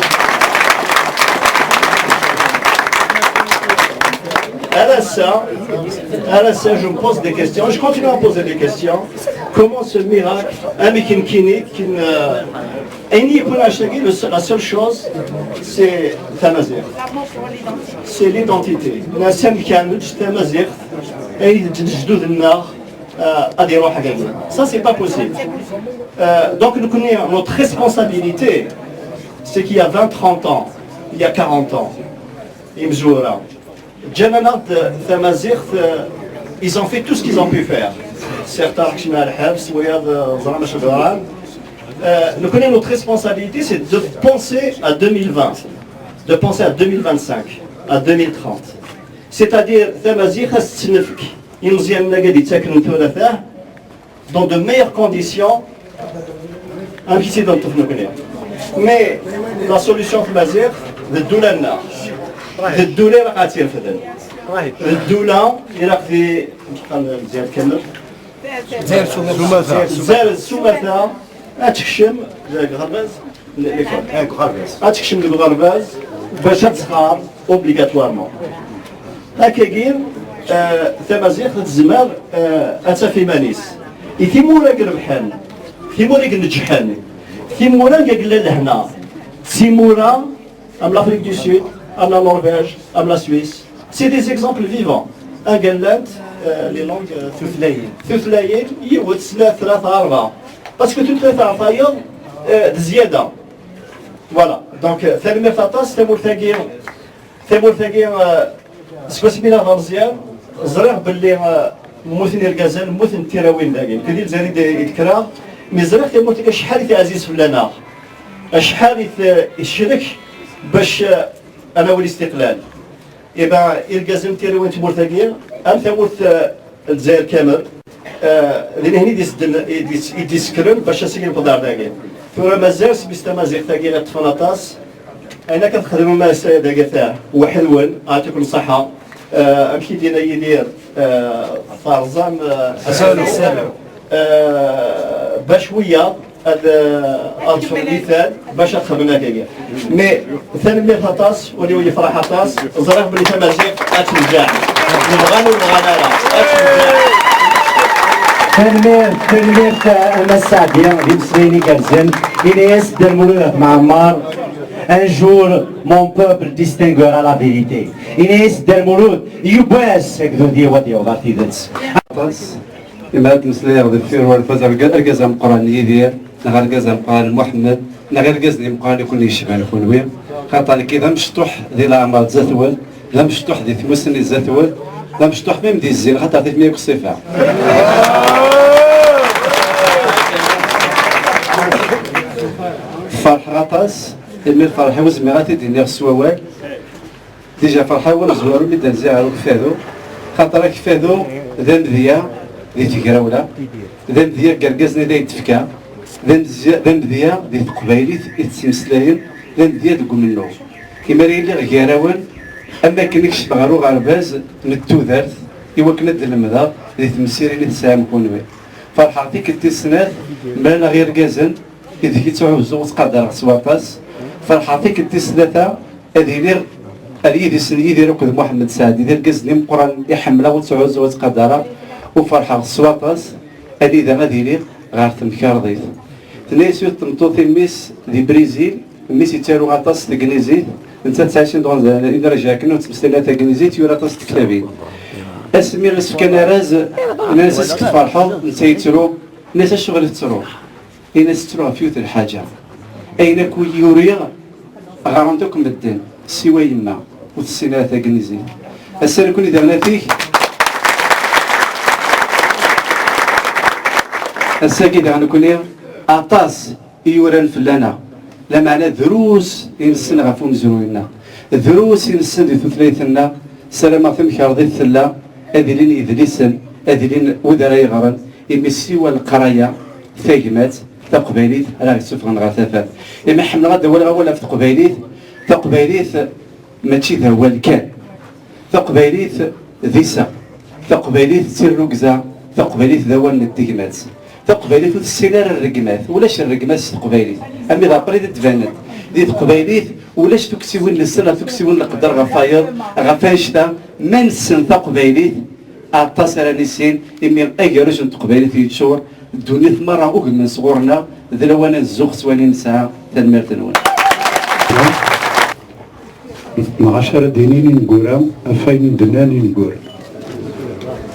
Ar ass-a, ar ass-a, je me pose des questions, je continue à me poser des questions. Comment ce miracle, amek nekkini, kin, euh, ayen i yewwin annect-agi, le se-, la seule chose, c'est tamaziɣt. C'est l'identité. Nasem kan, tamaziɣt, ay d lejdud-nneɣ, euh, ad iruḥ dagi. Ça, c'est pas possible. Euh, donc, nekkni, notre responsabilité, c'est qu'il y a vingt, trente ans, il y a quarante ans, imezwura, ǧǧan-aneɣ-d tamaziɣt, euh, ils ont fait tout ce qu'ils ont pu faire. Certains kecmen ar lḥebs, wiyaḍ, euh, ẓran acu yeḍran. Euh, nekkni, notre responsabilité, c'est de penser à deux mille vingt, de penser à deux mille vingt-cinq, à deux mille trente. C'est-à-dire, tamaziɣt ad s-tt-nefk imeẓyanen-agi i d-ittaken tura ta, dans de meilleures conditions, amek i tt-id-neṭṭef nekkni. Mais la solution n tmaziɣt, d ddula-nneɣ. D ddula ilaq ad tt-irefden. D ddula ilaq di, amek qqaren Lezzayer kamel? Lezzayer s umata. Lezzayer s umata, ad tekcem deg uɣerbaz, l'école. Ad tekcem deg uɣerbaz, bac ad tɣer obligatoirement. Akkagi, euh, tamaziɣt tezmer, euh, ad taf iman-is. I timura i irebḥen, timura i ineǧḥen, timura i yella lehna, Timura, am l'Afrique du Sud, am la Norvège, am la Suisse. C'est des exemples vivants. Anga llant, euh, les langues, euh, tutlayin. Tutlayin, yiwet, snat, tlata, rebɛa. Parce que tutlayt ɣer tayeḍ, euh, d zzyada. Voilà. Donc, euh, tanemmirt aṭas, tamurt-agi, tamurt-agi, euh, seg wasmi la d ameẓyan, ẓriɣ belli, euh, mmuten irgazen, mmuten tirawin dagi. Nekk d Lezzayer i d-, i d-kkreɣ, mi ẓriɣ tamurt-agi acḥal i teɛziz fell-aneɣ, acḥal i t-, i tecrek bac, euh, ad nawi listiqlal. Iban, irgazen n tirawin n tmurt-agi, am tamurt, eh, n Lezzayer kamel, eh, d inihen i d-isden-, i d-is-, i d-isekren bac asigi newweḍ ar dagi. Tura mazal s mmi-s tamaziɣt-agi i ṭṭfen aṭas. Ayen akka txedmem ass-a dagi ta, weḥd-wen, ɛṭikum ṣṣeḥḥa. Eh, amek i d-yenna Yidir, eh, terẓam, eh, asalu. Eh, bac wiyaḍ ad, eh, ad ṭṭfen litan bac ad xedmen akkagi. Mais tanemmirt aṭas, ul-iw yefreḥ aṭas, ẓriɣ belli tamaziɣt ad tenǧeɛ. Nebɣa ur nebɣa ara, ad tenǧeɛ. Tanemmirt, tanemmirt, eh, a Mass Saɛdi, d imeslayen igerrzen. Ini-as Dda Lmulud At Mɛemmer, un jour, mon peuple distinguera la vérité. Ini-as Dda Lmulud, yiwwas agdud-iw ad yaweḍ ar tidet. Aṭas. Imi ad meslayeɣ deffir urfaz, arga-, argaz ameqqran Yidir, neɣ argaz ameqqran Muḥemmed, neɣ irgazen imeqqranen i ken-yecban kunwi, xaṭer nekki d amecṭuḥ di leɛmer zdat-wen, d amecṭuḥ di tmussni zdat-wen, d amecṭuḥ même di zzin, xaṭer tifmi akk ṣṣifa. Ferḥeɣ aṭas, imi lferḥ-iw ur zmireɣ ad t-id-iniɣ s wawal. Déjà ferḥeɣ amezwaru mi d-rziɣ ar ukfadu, xaṭer akfadu d amedya di tegrawla, d amedya deg yergazen i d ay d-tefka, d amedya, d amedya di teqbaylit i tettmeslayen, d amedya deg umennuɣ. Imi ara iliɣ gar-awen, am wakken i kecmeɣ ɣer uɣerbaz n tudert, i wakken ad d-lemdeɣ di temsirin i tesɛam kunwi. Ferḥeɣ tikkelt tis snat, mlaleɣ irgazen, ideg i ttɛuzzuɣ u ttqadareɣ s waṭas. Ferḥeɣ tikkelt tis tlata, ad iliɣ ar yidis n Yidir akked Muḥemmed Saɛdi, d irgazen imeqqranen i ḥemmleɣ u ttɛuzzuɣ u ttqadareɣ, u ferḥeɣ s waṭas anida ad iliɣ ɣer temkarḍit. Tenna-yas yiwet tmeṭṭut i mmi-s di Brizil, mmi-s yettaru aṭas s tegnizit, netta tesɛa sin droits, une heure akken ur ttmeslayen ara tagnizit, yura aṭas n tektabin. Asmi i s-fkan arraz, nnan-as amek tferḥeḍ, netta yettru, nnan-as acuɣer i tettruḍ? Ini-as ttruɣ ɣef yiwet n lḥaǧa. Ayen akk i uriɣ, ɣran-t akk medden, siwa yemma, ur tessin ara tagnizit. Ass-a nekkni daɣen atik, ass-agi daɣen nekkni aṭas i yuran fell-aneɣ, lameɛna drus i nessen ɣef umezruy-nneɣ, drus i nessen di tutlayt-nneɣ. Ssarameɣ tamkarḍit tella, ad ilin yedlisen, ad ilin wid ara yeɣren, imi siwa leqraya, tagmat, taqbaylit ara ɣ-yessufɣen ɣer tafat. Imi ḥemmleɣ ad d-awaleɣ awal ɣef teqbaylit, taqbaylit mačči d awal kan. Taqbaylit d iseɣ. Taqbaylit d tirrugza. Taqbaylit d awal n tegmat. Taqbaylit ur tessin ara rregmat. Ulac rregmat s teqbaylit. Armi d après i d-ttbanent. Di teqbaylit ulac tuksiwin n sser, tuksiwin n leqder ɣef wayeḍ, ɣef annect-a. Ma nessen taqbaylit, aṭas ara nissin, imi agerruj n teqbaylit yeččur, ddunit merra ugmen sɣur-neɣ, d lawan ad nzux s wayen i nesɛa. Tanemmirt-nwen. Neɣ acu ara d-inin ineggura ɣef wayen i d-nnan ineggura?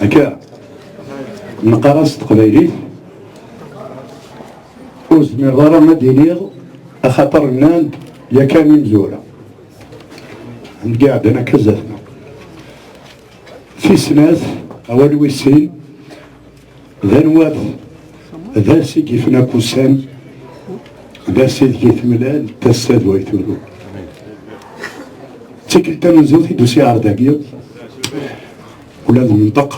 Akka, neqqar-as s teqbaylit, ur zmireɣ ara ad d-iniɣ, axaṭer nnan-d yakan imezwura. Ngi ɛeddan akka zdat-neɣ. Tis snat, awal wis sin, d anwa-t, d ass i yifen akk ussan, d ass ideg i temlal tasa d way turew. D tikkelt tamenzut i d-usiɣ ɣer dagi, ula d menṭeq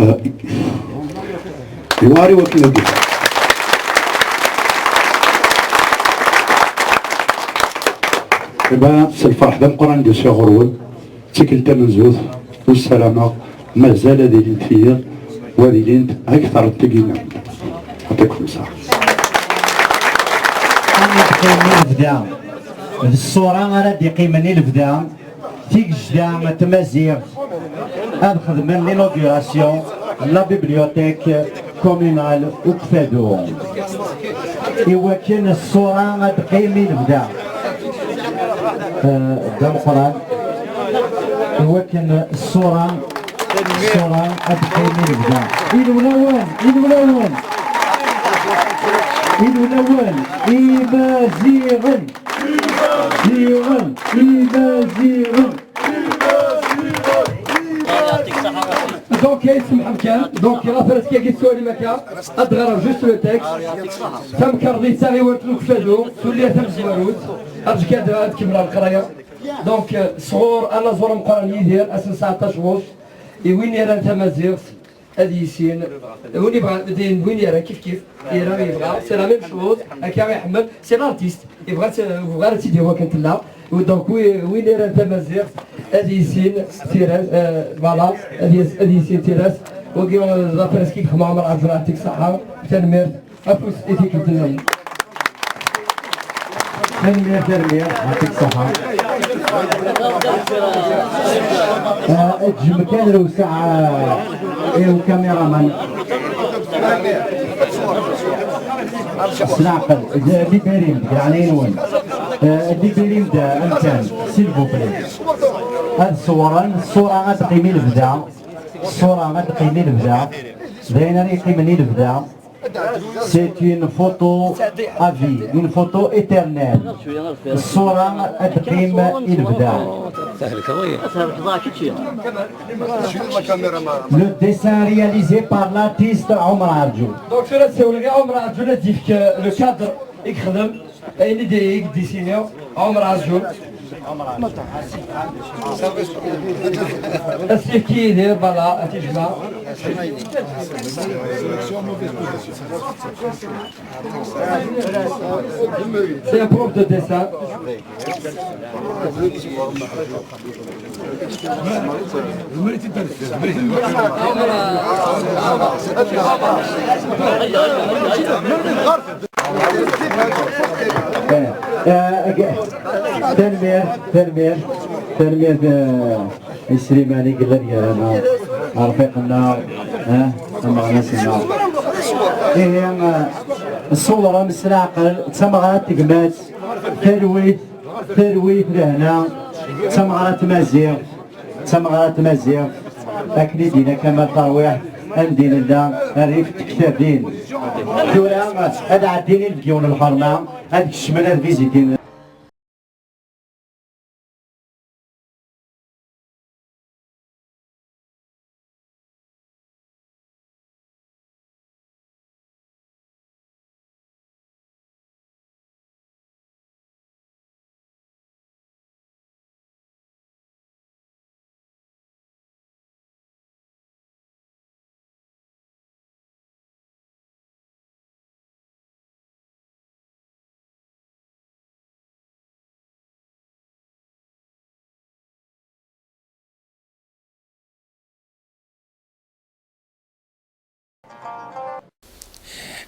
yewɛer i wakken ad d-iban. Iban s lferḥ d ameqqran d-usiɣ ɣur-wen. D tikkelt tamenzut, u ssarameɣ mazal ad ilint tiyiḍ, u ad ilint akteṛ n tigi-nniḍen. Yeɛṭikum ṣṣeḥḥa. Ad d-qqimen i lebda. D ṣṣura ara d-iqqimen i lebda. Tigejda n tmaziɣt ad xedmen l'inauguration n la bibliothèque communale Ukfadu. Iwakken ṣṣura ad d-teqqim i lebda. Eh, d ameqqran, iwakken ṣṣura, ṣṣura ad teqqim i lebda. Ilewlawen, ilewlawen, ilewlawen, imaziɣen, ziɣen, imaziɣen. Donc, ay tsemḥem kan, donc, la presse-agi tettwalim akka, ad d-ɣreɣ juste le texte. Tamkarḍit taɣiwant n ukfadu, tulya tamezwarut, arǧu kan ad kemmleɣ leqraya. Donc, euh, sɣur anaẓur ameqqran Yidir, ass n sɛeṭṭac ɣuc, i win iran tamaziɣt, ad yissin, win yebɣa, din, win iran kif kif, ira yebɣa, c'est la même chose, akka iḥemmel, c'est l'artiste. Yebɣa ad, yebɣa ad tt-id-yawi akken tella. Donc, wi-, win iran tamaziɣt, ad yissin tira, euh, voilà, ad yis-, ad yissin tira-s. Wagi, euh, d après-ski gma Ɛmer Ɛerjun, yeɛṭik ṣṣeḥḥa. Tanemmirt. Afus i tikkelt-nniḍen. Tanemmirt, tanemmirt, yeɛṭik ṣṣeḥḥa. Euh, eǧǧem kan lewseɛ, euh, i ukamiraman. S leɛqel, d-, libérim-d, deg leɛnaya-nwen. Eh, libérim-d amkan, s'il vous plaît. Ad ṣewren, ṣṣura ad teqqim i lebda. Ṣṣura ad teqqim i lebda. D ayen ara yeqqimen i lebda. C'est une photo à vie, une photo éternelle. Ṣṣura ad teqqim i lebda. Le dessin réalisé par l'artiste Omar Arjou. Donc, tura ssawleɣ i Ɛmer Ɛerjun ad d-yefk, euh, le cadre i yexdem, ayen i d-, i yedisini Ɛmer Ɛerjun. Ad s-yefk Yidir, voilà, ad t-yejmeɛ. C'est un prof de dessin. Eh, eh, tanemmirt, tanemmirt, tanemmirt, eh, i Sliman i yellan gar-aneɣ, arfiq-nneɣ, eh, ameɣnas-nneɣ. Ihi, eh, ṣṣewren s leɛqel, d tameɣra n tegmat, talwit, talwit, lehna, d tameɣra n tmaziɣt, d tameɣra n tmaziɣt, akken i d-yenna Kamal Terwiḥ, anda i nella, rrif n tektabin. Tura ad ɛeddin i legion n lḥerma, ad kecmen, ad vizitin.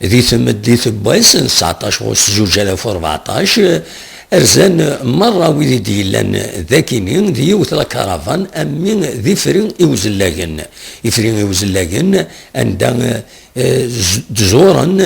Di tmeddit n wass n tseɛṭac ɣuct zuǧ alaf u rbeɛṭac, rzan merra wid i d-yellan d akini d yiwet la caravane, am mi d ifri i uzellagen. Ifri i uzellagen, anda, eh, z-, d-zuren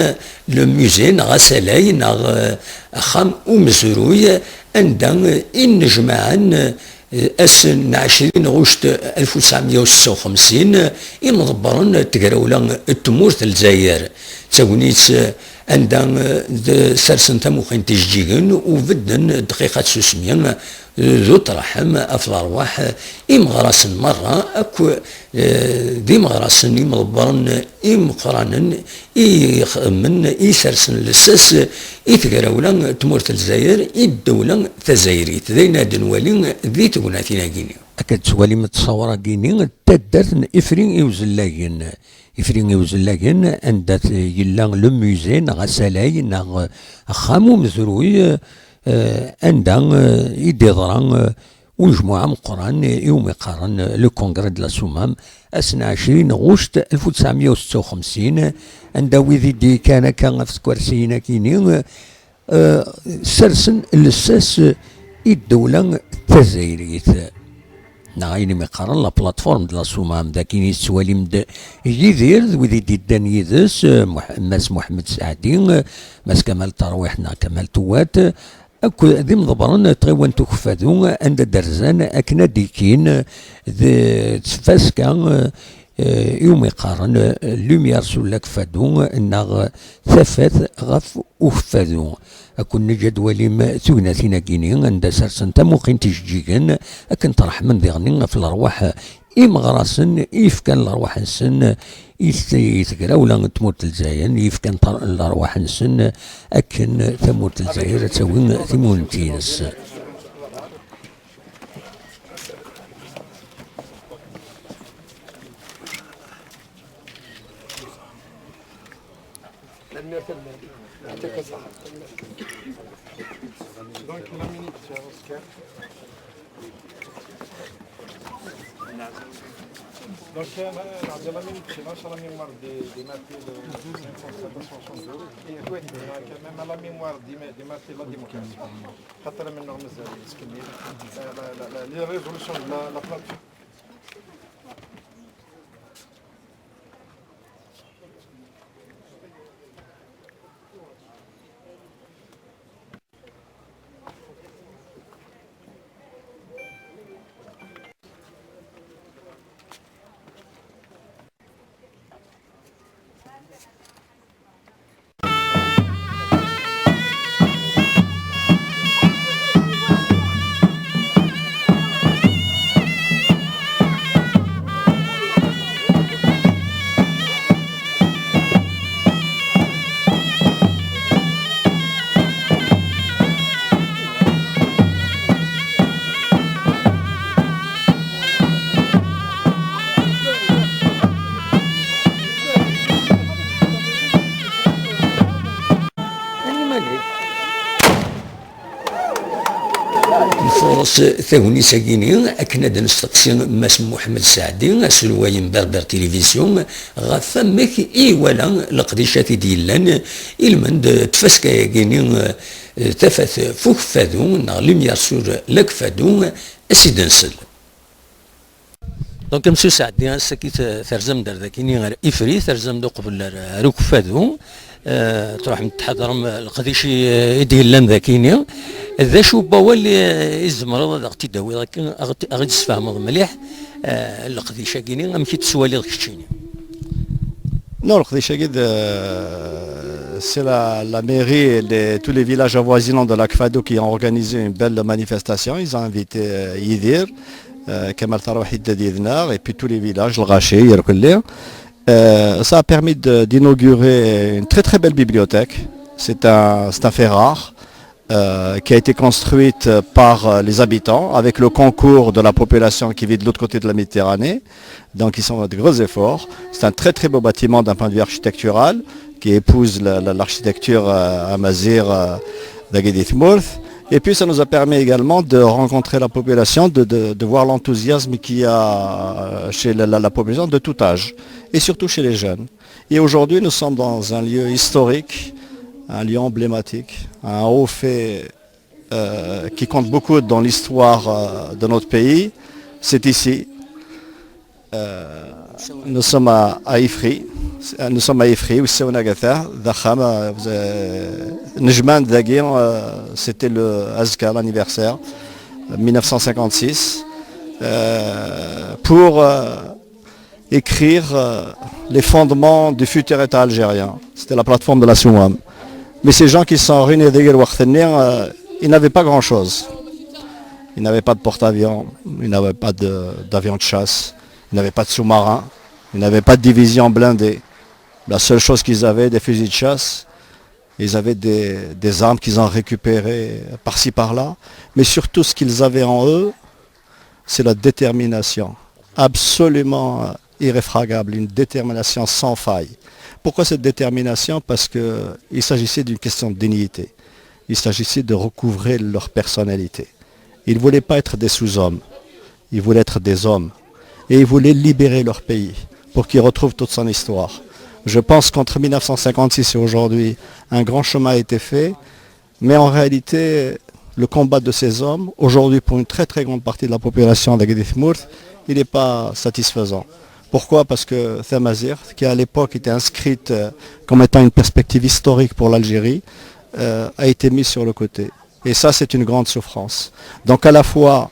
le musée neɣ asalay neɣ, eh, axxam umezruy, anda i nnejmaɛen, eh, ass n ɛecrin ɣuct alef u tesɛemya u setta u xemsin, imḍebbren n tegrawla n tmurt n Lezzayer. D tagnit, eh, anda, eh, d-, sersen tamuqint ijeǧǧigen u bedden dqiqa tsusmi, d uṭreḥ ɣef lerwaḥ imeɣrasen merra akk, eh, d imeɣrasen imḍebbren imeqqranen i ixedmen, i sersen llsas i tegrawla n tmurt n Lezzayer, i ddewla tazzayrit. D ayen ad nwali di tegnatin-agi-ni. Akka d-tettwalim ttṣawra-agi-ni, taddart n Ifri i Uzellagen. Ifri i Uzellagen, anda t-, yella le musée neɣ asalay neɣ axxam umezruy, eh, anda, eh, i d-iḍra, eh, unejmuɛ ameqqran i, iwumi qqaren, eh, le congrès de la Soummam, ass n ɛecrin ɣuct alef u tesɛemya u setta u xemsin, anda wid i d-yekkan akka ɣef tkersiyin-agi-ni, eh, sersen llsas i ddewla tazzayrit, neɣ ayen i mi qqaren la plateforme de la Soummam. D akin i tettwalim-d Yidir d wid i d-yeddan yid-s, eh, Muḥ-, Mass Muḥemmed Saɛdi, eh, Mass Kamal Terwiḥ neɣ Kamal Tewwat, eh, Akk d imḍebbren n tɣiwant Ukeffadu anda d-rzan akken ad d-ikkin d tfaska, eh, iwumi qqaren, eh, Lumière sur l'Akeffadu neɣ tafat ɣef Ukeffadu. Ad ken-neǧǧ ad twalim tugnatin-agi-ni anda sersen tamuqint ijeǧǧigen akken ttreḥmen diɣen ɣef lerwaḥ imeɣrasen i yefkan lerwaḥ-nsen i t-, i tegrawla n tmurt n Lezzayer, i yefkan tar-, lerwaḥ-nsen akken tamurt n Lezzayer ad tawi timunent-ines. Donc, la minute, c'est Oscar. Donc, euh, la, la, la minute, c'est la mémoire des, des martyrs de cinquante-sept à soixante-deux. Et ouais, il y a quand même la mémoire des, des martyrs de la démocratie. خاطر منهم مازال مسكينين. Euh, la, la, la, les résolutions de la, la plateforme. Nfuṛes tagnit-agi-ni akken ad nesteqsi Mass Muḥemmed Saɛdi, aselway n Berber Télévision, ɣef wamek i iwala leqdicat i d-yellan i lmend n tfaska-agi-ni, eh, tafat f ukeffadu neɣ Lumière sur l'Akeffadu, a s-id-nsel. Donc, a Monsieur Saɛdi, ass-agi t-, terzam-d ar dakini ar Ifri, terzam-d uqbel ar, ar Ukeffadu, eh, truḥem tḥadrem leqdic i, i d-yellan dakini. D acu n wawal i, i tzemreḍ ad aɣ-t-id-tawiḍ akken, aɣ-, aɣ-id-tesfehmeḍ mliḥ, eh, leqdic-agi-ni, amek i t-tettwaliḍ keččini? Non, leqdic-agi d, euh, c'est la, la mairie et les, tous les villages avoisinants de l'Akeffadu qui ont organisé une belle manifestation. Ils ont invité, euh, Yidir, euh, Kamal Tarwaḥi, Dda Didnar, et puis tous les villages, Lɣaci, Yerkelli. Euh, ça a permis de, d'inaugurer une très, très belle bibliothèque. C'est un, c'est un fait rare, euh, qui a été construite par, euh, les habitants avec le concours de la population qui vit de l'autre côté de la Méditerranée. Donc, ils sont de gros efforts. C'est un très, très beau bâtiment d'un point de vue architectural qui épouse la, la, l'architecture, euh, amazigh, euh, dagi di tmurt. Et puis, ça nous a permis également de rencontrer la population, de, de, de voir l'enthousiasme qu'il y a, euh, chez la, la, la population de tout âge, et surtout chez les jeunes. Et aujourd'hui, nous sommes dans un lieu historique, un lieu emblématique, un haut fait, euh, qui compte beaucoup dans l'histoire, euh, de notre pays. C'est ici. Euh, nous sommes à, à Ifri. Nous sommes à Ifri, Wessawen Agata, Dakham, euh, vous avez, Nejman Dagi, euh, c'était le Azka, l'anniversaire, mille neuf cent cinquante-six, euh, pour, euh, écrire, euh, les fondements du futur État algérien. C'était la plateforme de la Souam. Mais ces gens qui sont réunis dagi lweqt-nni, euh, ils n'avaient pas grand-chose. Ils n'avaient pas de porte-avions, ils n'avaient pas de, d'avions de chasse, ils n'avaient pas de sous-marins, ils n'avaient pas de division blindée. La seule chose qu'ils avaient, des fusils de chasse, ils avaient des, des armes qu'ils ont récupérées par-ci par-là. Mais surtout, ce qu'ils avaient en eux, c'est la détermination absolument, euh, irréfragable, une détermination sans faille. Pourquoi cette détermination ? Parce que il s'agissait d'une question de dignité. Il s'agissait de recouvrer leur personnalité. Ils ne voulaient pas être des sous-hommes. Ils voulaient être des hommes. Et ils voulaient libérer leur pays pour qu'il retrouve toute son histoire. Je pense qu'entre mille neuf cent cinquante-six et aujourd'hui, un grand chemin a été fait. Mais en réalité, le combat de ces hommes, aujourd'hui, pour une très, très grande partie de la population de Guédithmourt, il n'est pas satisfaisant. Pourquoi ? Parce que Tamazirt, qui à l'époque était inscrite, euh, comme étant une perspective historique pour l'Algérie, euh, a été mise sur le côté. Et ça, c'est une grande souffrance. Donc à la fois,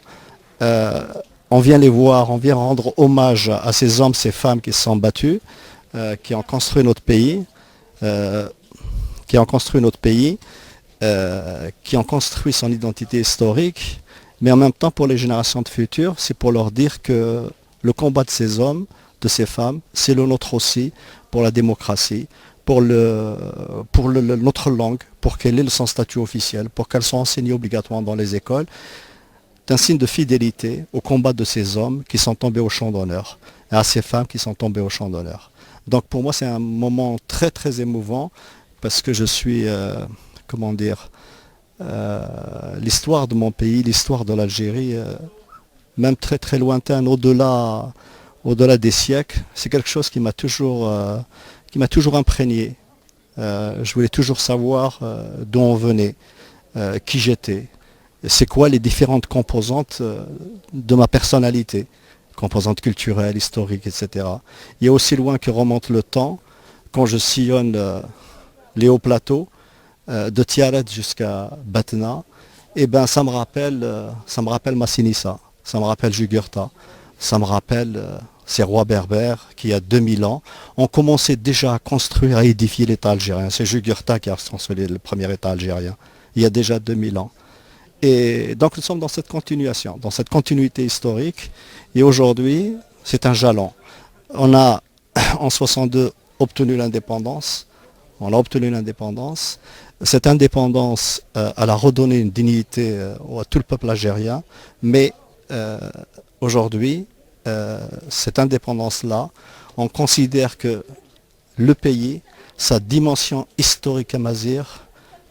euh, on vient les voir, on vient rendre hommage à ces hommes, ces femmes qui se sont battus, euh, qui ont construit notre pays, euh, qui ont construit notre pays, euh, qui ont construit son identité historique, mais en même temps, pour les générations de futures, c'est pour leur dire que le combat de ces hommes, de ces femmes, c'est le nôtre aussi, pour la démocratie, pour, le, pour le, le, notre langue, pour qu'elle ait son statut officiel, pour qu'elle soit enseignée obligatoirement dans les écoles. C'est un signe de fidélité au combat de ces hommes qui sont tombés au champ d'honneur, et à ces femmes qui sont tombées au champ d'honneur. Donc pour moi, c'est un moment très, très émouvant, parce que je suis, euh, comment dire, euh, l'histoire de mon pays, l'histoire de l'Algérie, euh, même très, très lointaine, au-delà, au-delà des siècles, c'est quelque chose qui m'a toujours, euh, qui m'a toujours imprégné. Euh, je voulais toujours savoir, euh, d'où on venait, euh, qui j'étais, c'est quoi les différentes composantes, euh, de ma personnalité, composantes culturelles, historiques, et cetera. Il y a aussi loin que remonte le temps, quand je sillonne, euh, les hauts plateaux, euh, de Tiaret jusqu'à Batna, eh ben, ça me rappelle, euh, ça me rappelle Massinissa, ça me rappelle Jugurtha, ça me rappelle, euh, ces rois berbères qui, il y a deux mille ans, ont commencé déjà à construire, à édifier l'État algérien. C'est Jugurtha qui a construit le premier État algérien, il y a déjà deux mille ans. Et donc nous sommes dans cette continuation, dans cette continuité historique. Et aujourd'hui, c'est un jalon. On a, en soixante-deux, obtenu l'indépendance. On a obtenu l'indépendance. Cette indépendance, euh, elle a redonné une dignité, euh, à tout le peuple algérien. Mais, euh, aujourd'hui, euh, cette indépendance-là, on considère que le pays, sa dimension historique amazigh,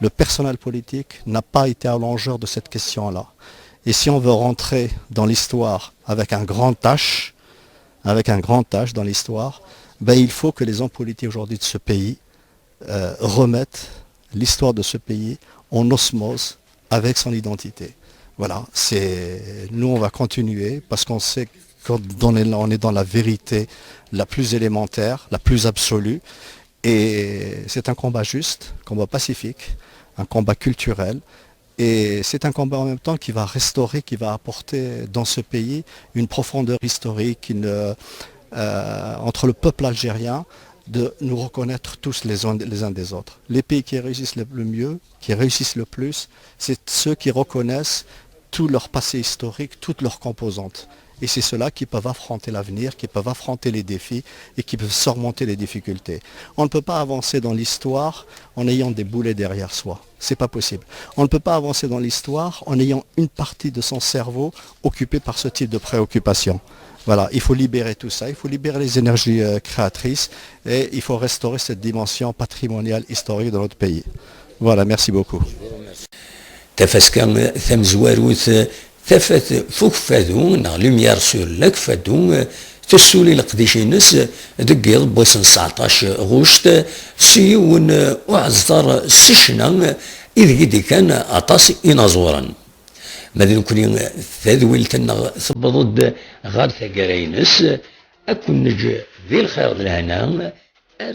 le personnel politique n'a pas été à l'enjeu de cette question-là. Et si on veut rentrer dans l'histoire avec un grand H, avec un grand H dans l'histoire, ben, il faut que les hommes politiques aujourd'hui de ce pays, euh, remettent l'histoire de ce pays en osmose avec son identité. Voilà, c'est, nous, on va continuer parce qu'on sait qu'on est, on est dans la vérité la plus élémentaire, la plus absolue. Et c'est un combat juste, un combat pacifique, un combat culturel. Et c'est un combat en même temps qui va restaurer, qui va apporter dans ce pays une profondeur historique, une, euh, entre le peuple algérien, de nous reconnaître tous les uns, les uns des autres. Les pays qui réussissent le, le mieux, qui réussissent le plus, c'est ceux qui reconnaissent tout leur passé historique, toutes leurs composantes. Et c'est ceux-là qui peuvent affronter l'avenir, qui peuvent affronter les défis et qui peuvent surmonter les difficultés. On ne peut pas avancer dans l'histoire en ayant des boulets derrière soi. C'est pas possible. On ne peut pas avancer dans l'histoire en ayant une partie de son cerveau occupée par ce type de préoccupation. Voilà, il faut libérer tout ça, il faut libérer les énergies, euh, créatrices et il faut restaurer cette dimension patrimoniale historique de notre pays. Voilà, merci beaucoup. Tafaska tamezwarut, tafat f ukeffadu neɣ lumière sur l'akeffadu, tessuli leqdic-ines deg yiḍ n wass n tseɛṭac ɣuct s yiwen uɛeẓẓer s ccna ideg i d-ikkan aṭas inaẓuren. Ma d nekkni, tadwilt-nneɣ tewweḍ-d ɣer taggara-ines, ad ken-neǧǧ di lxir d lehna, ar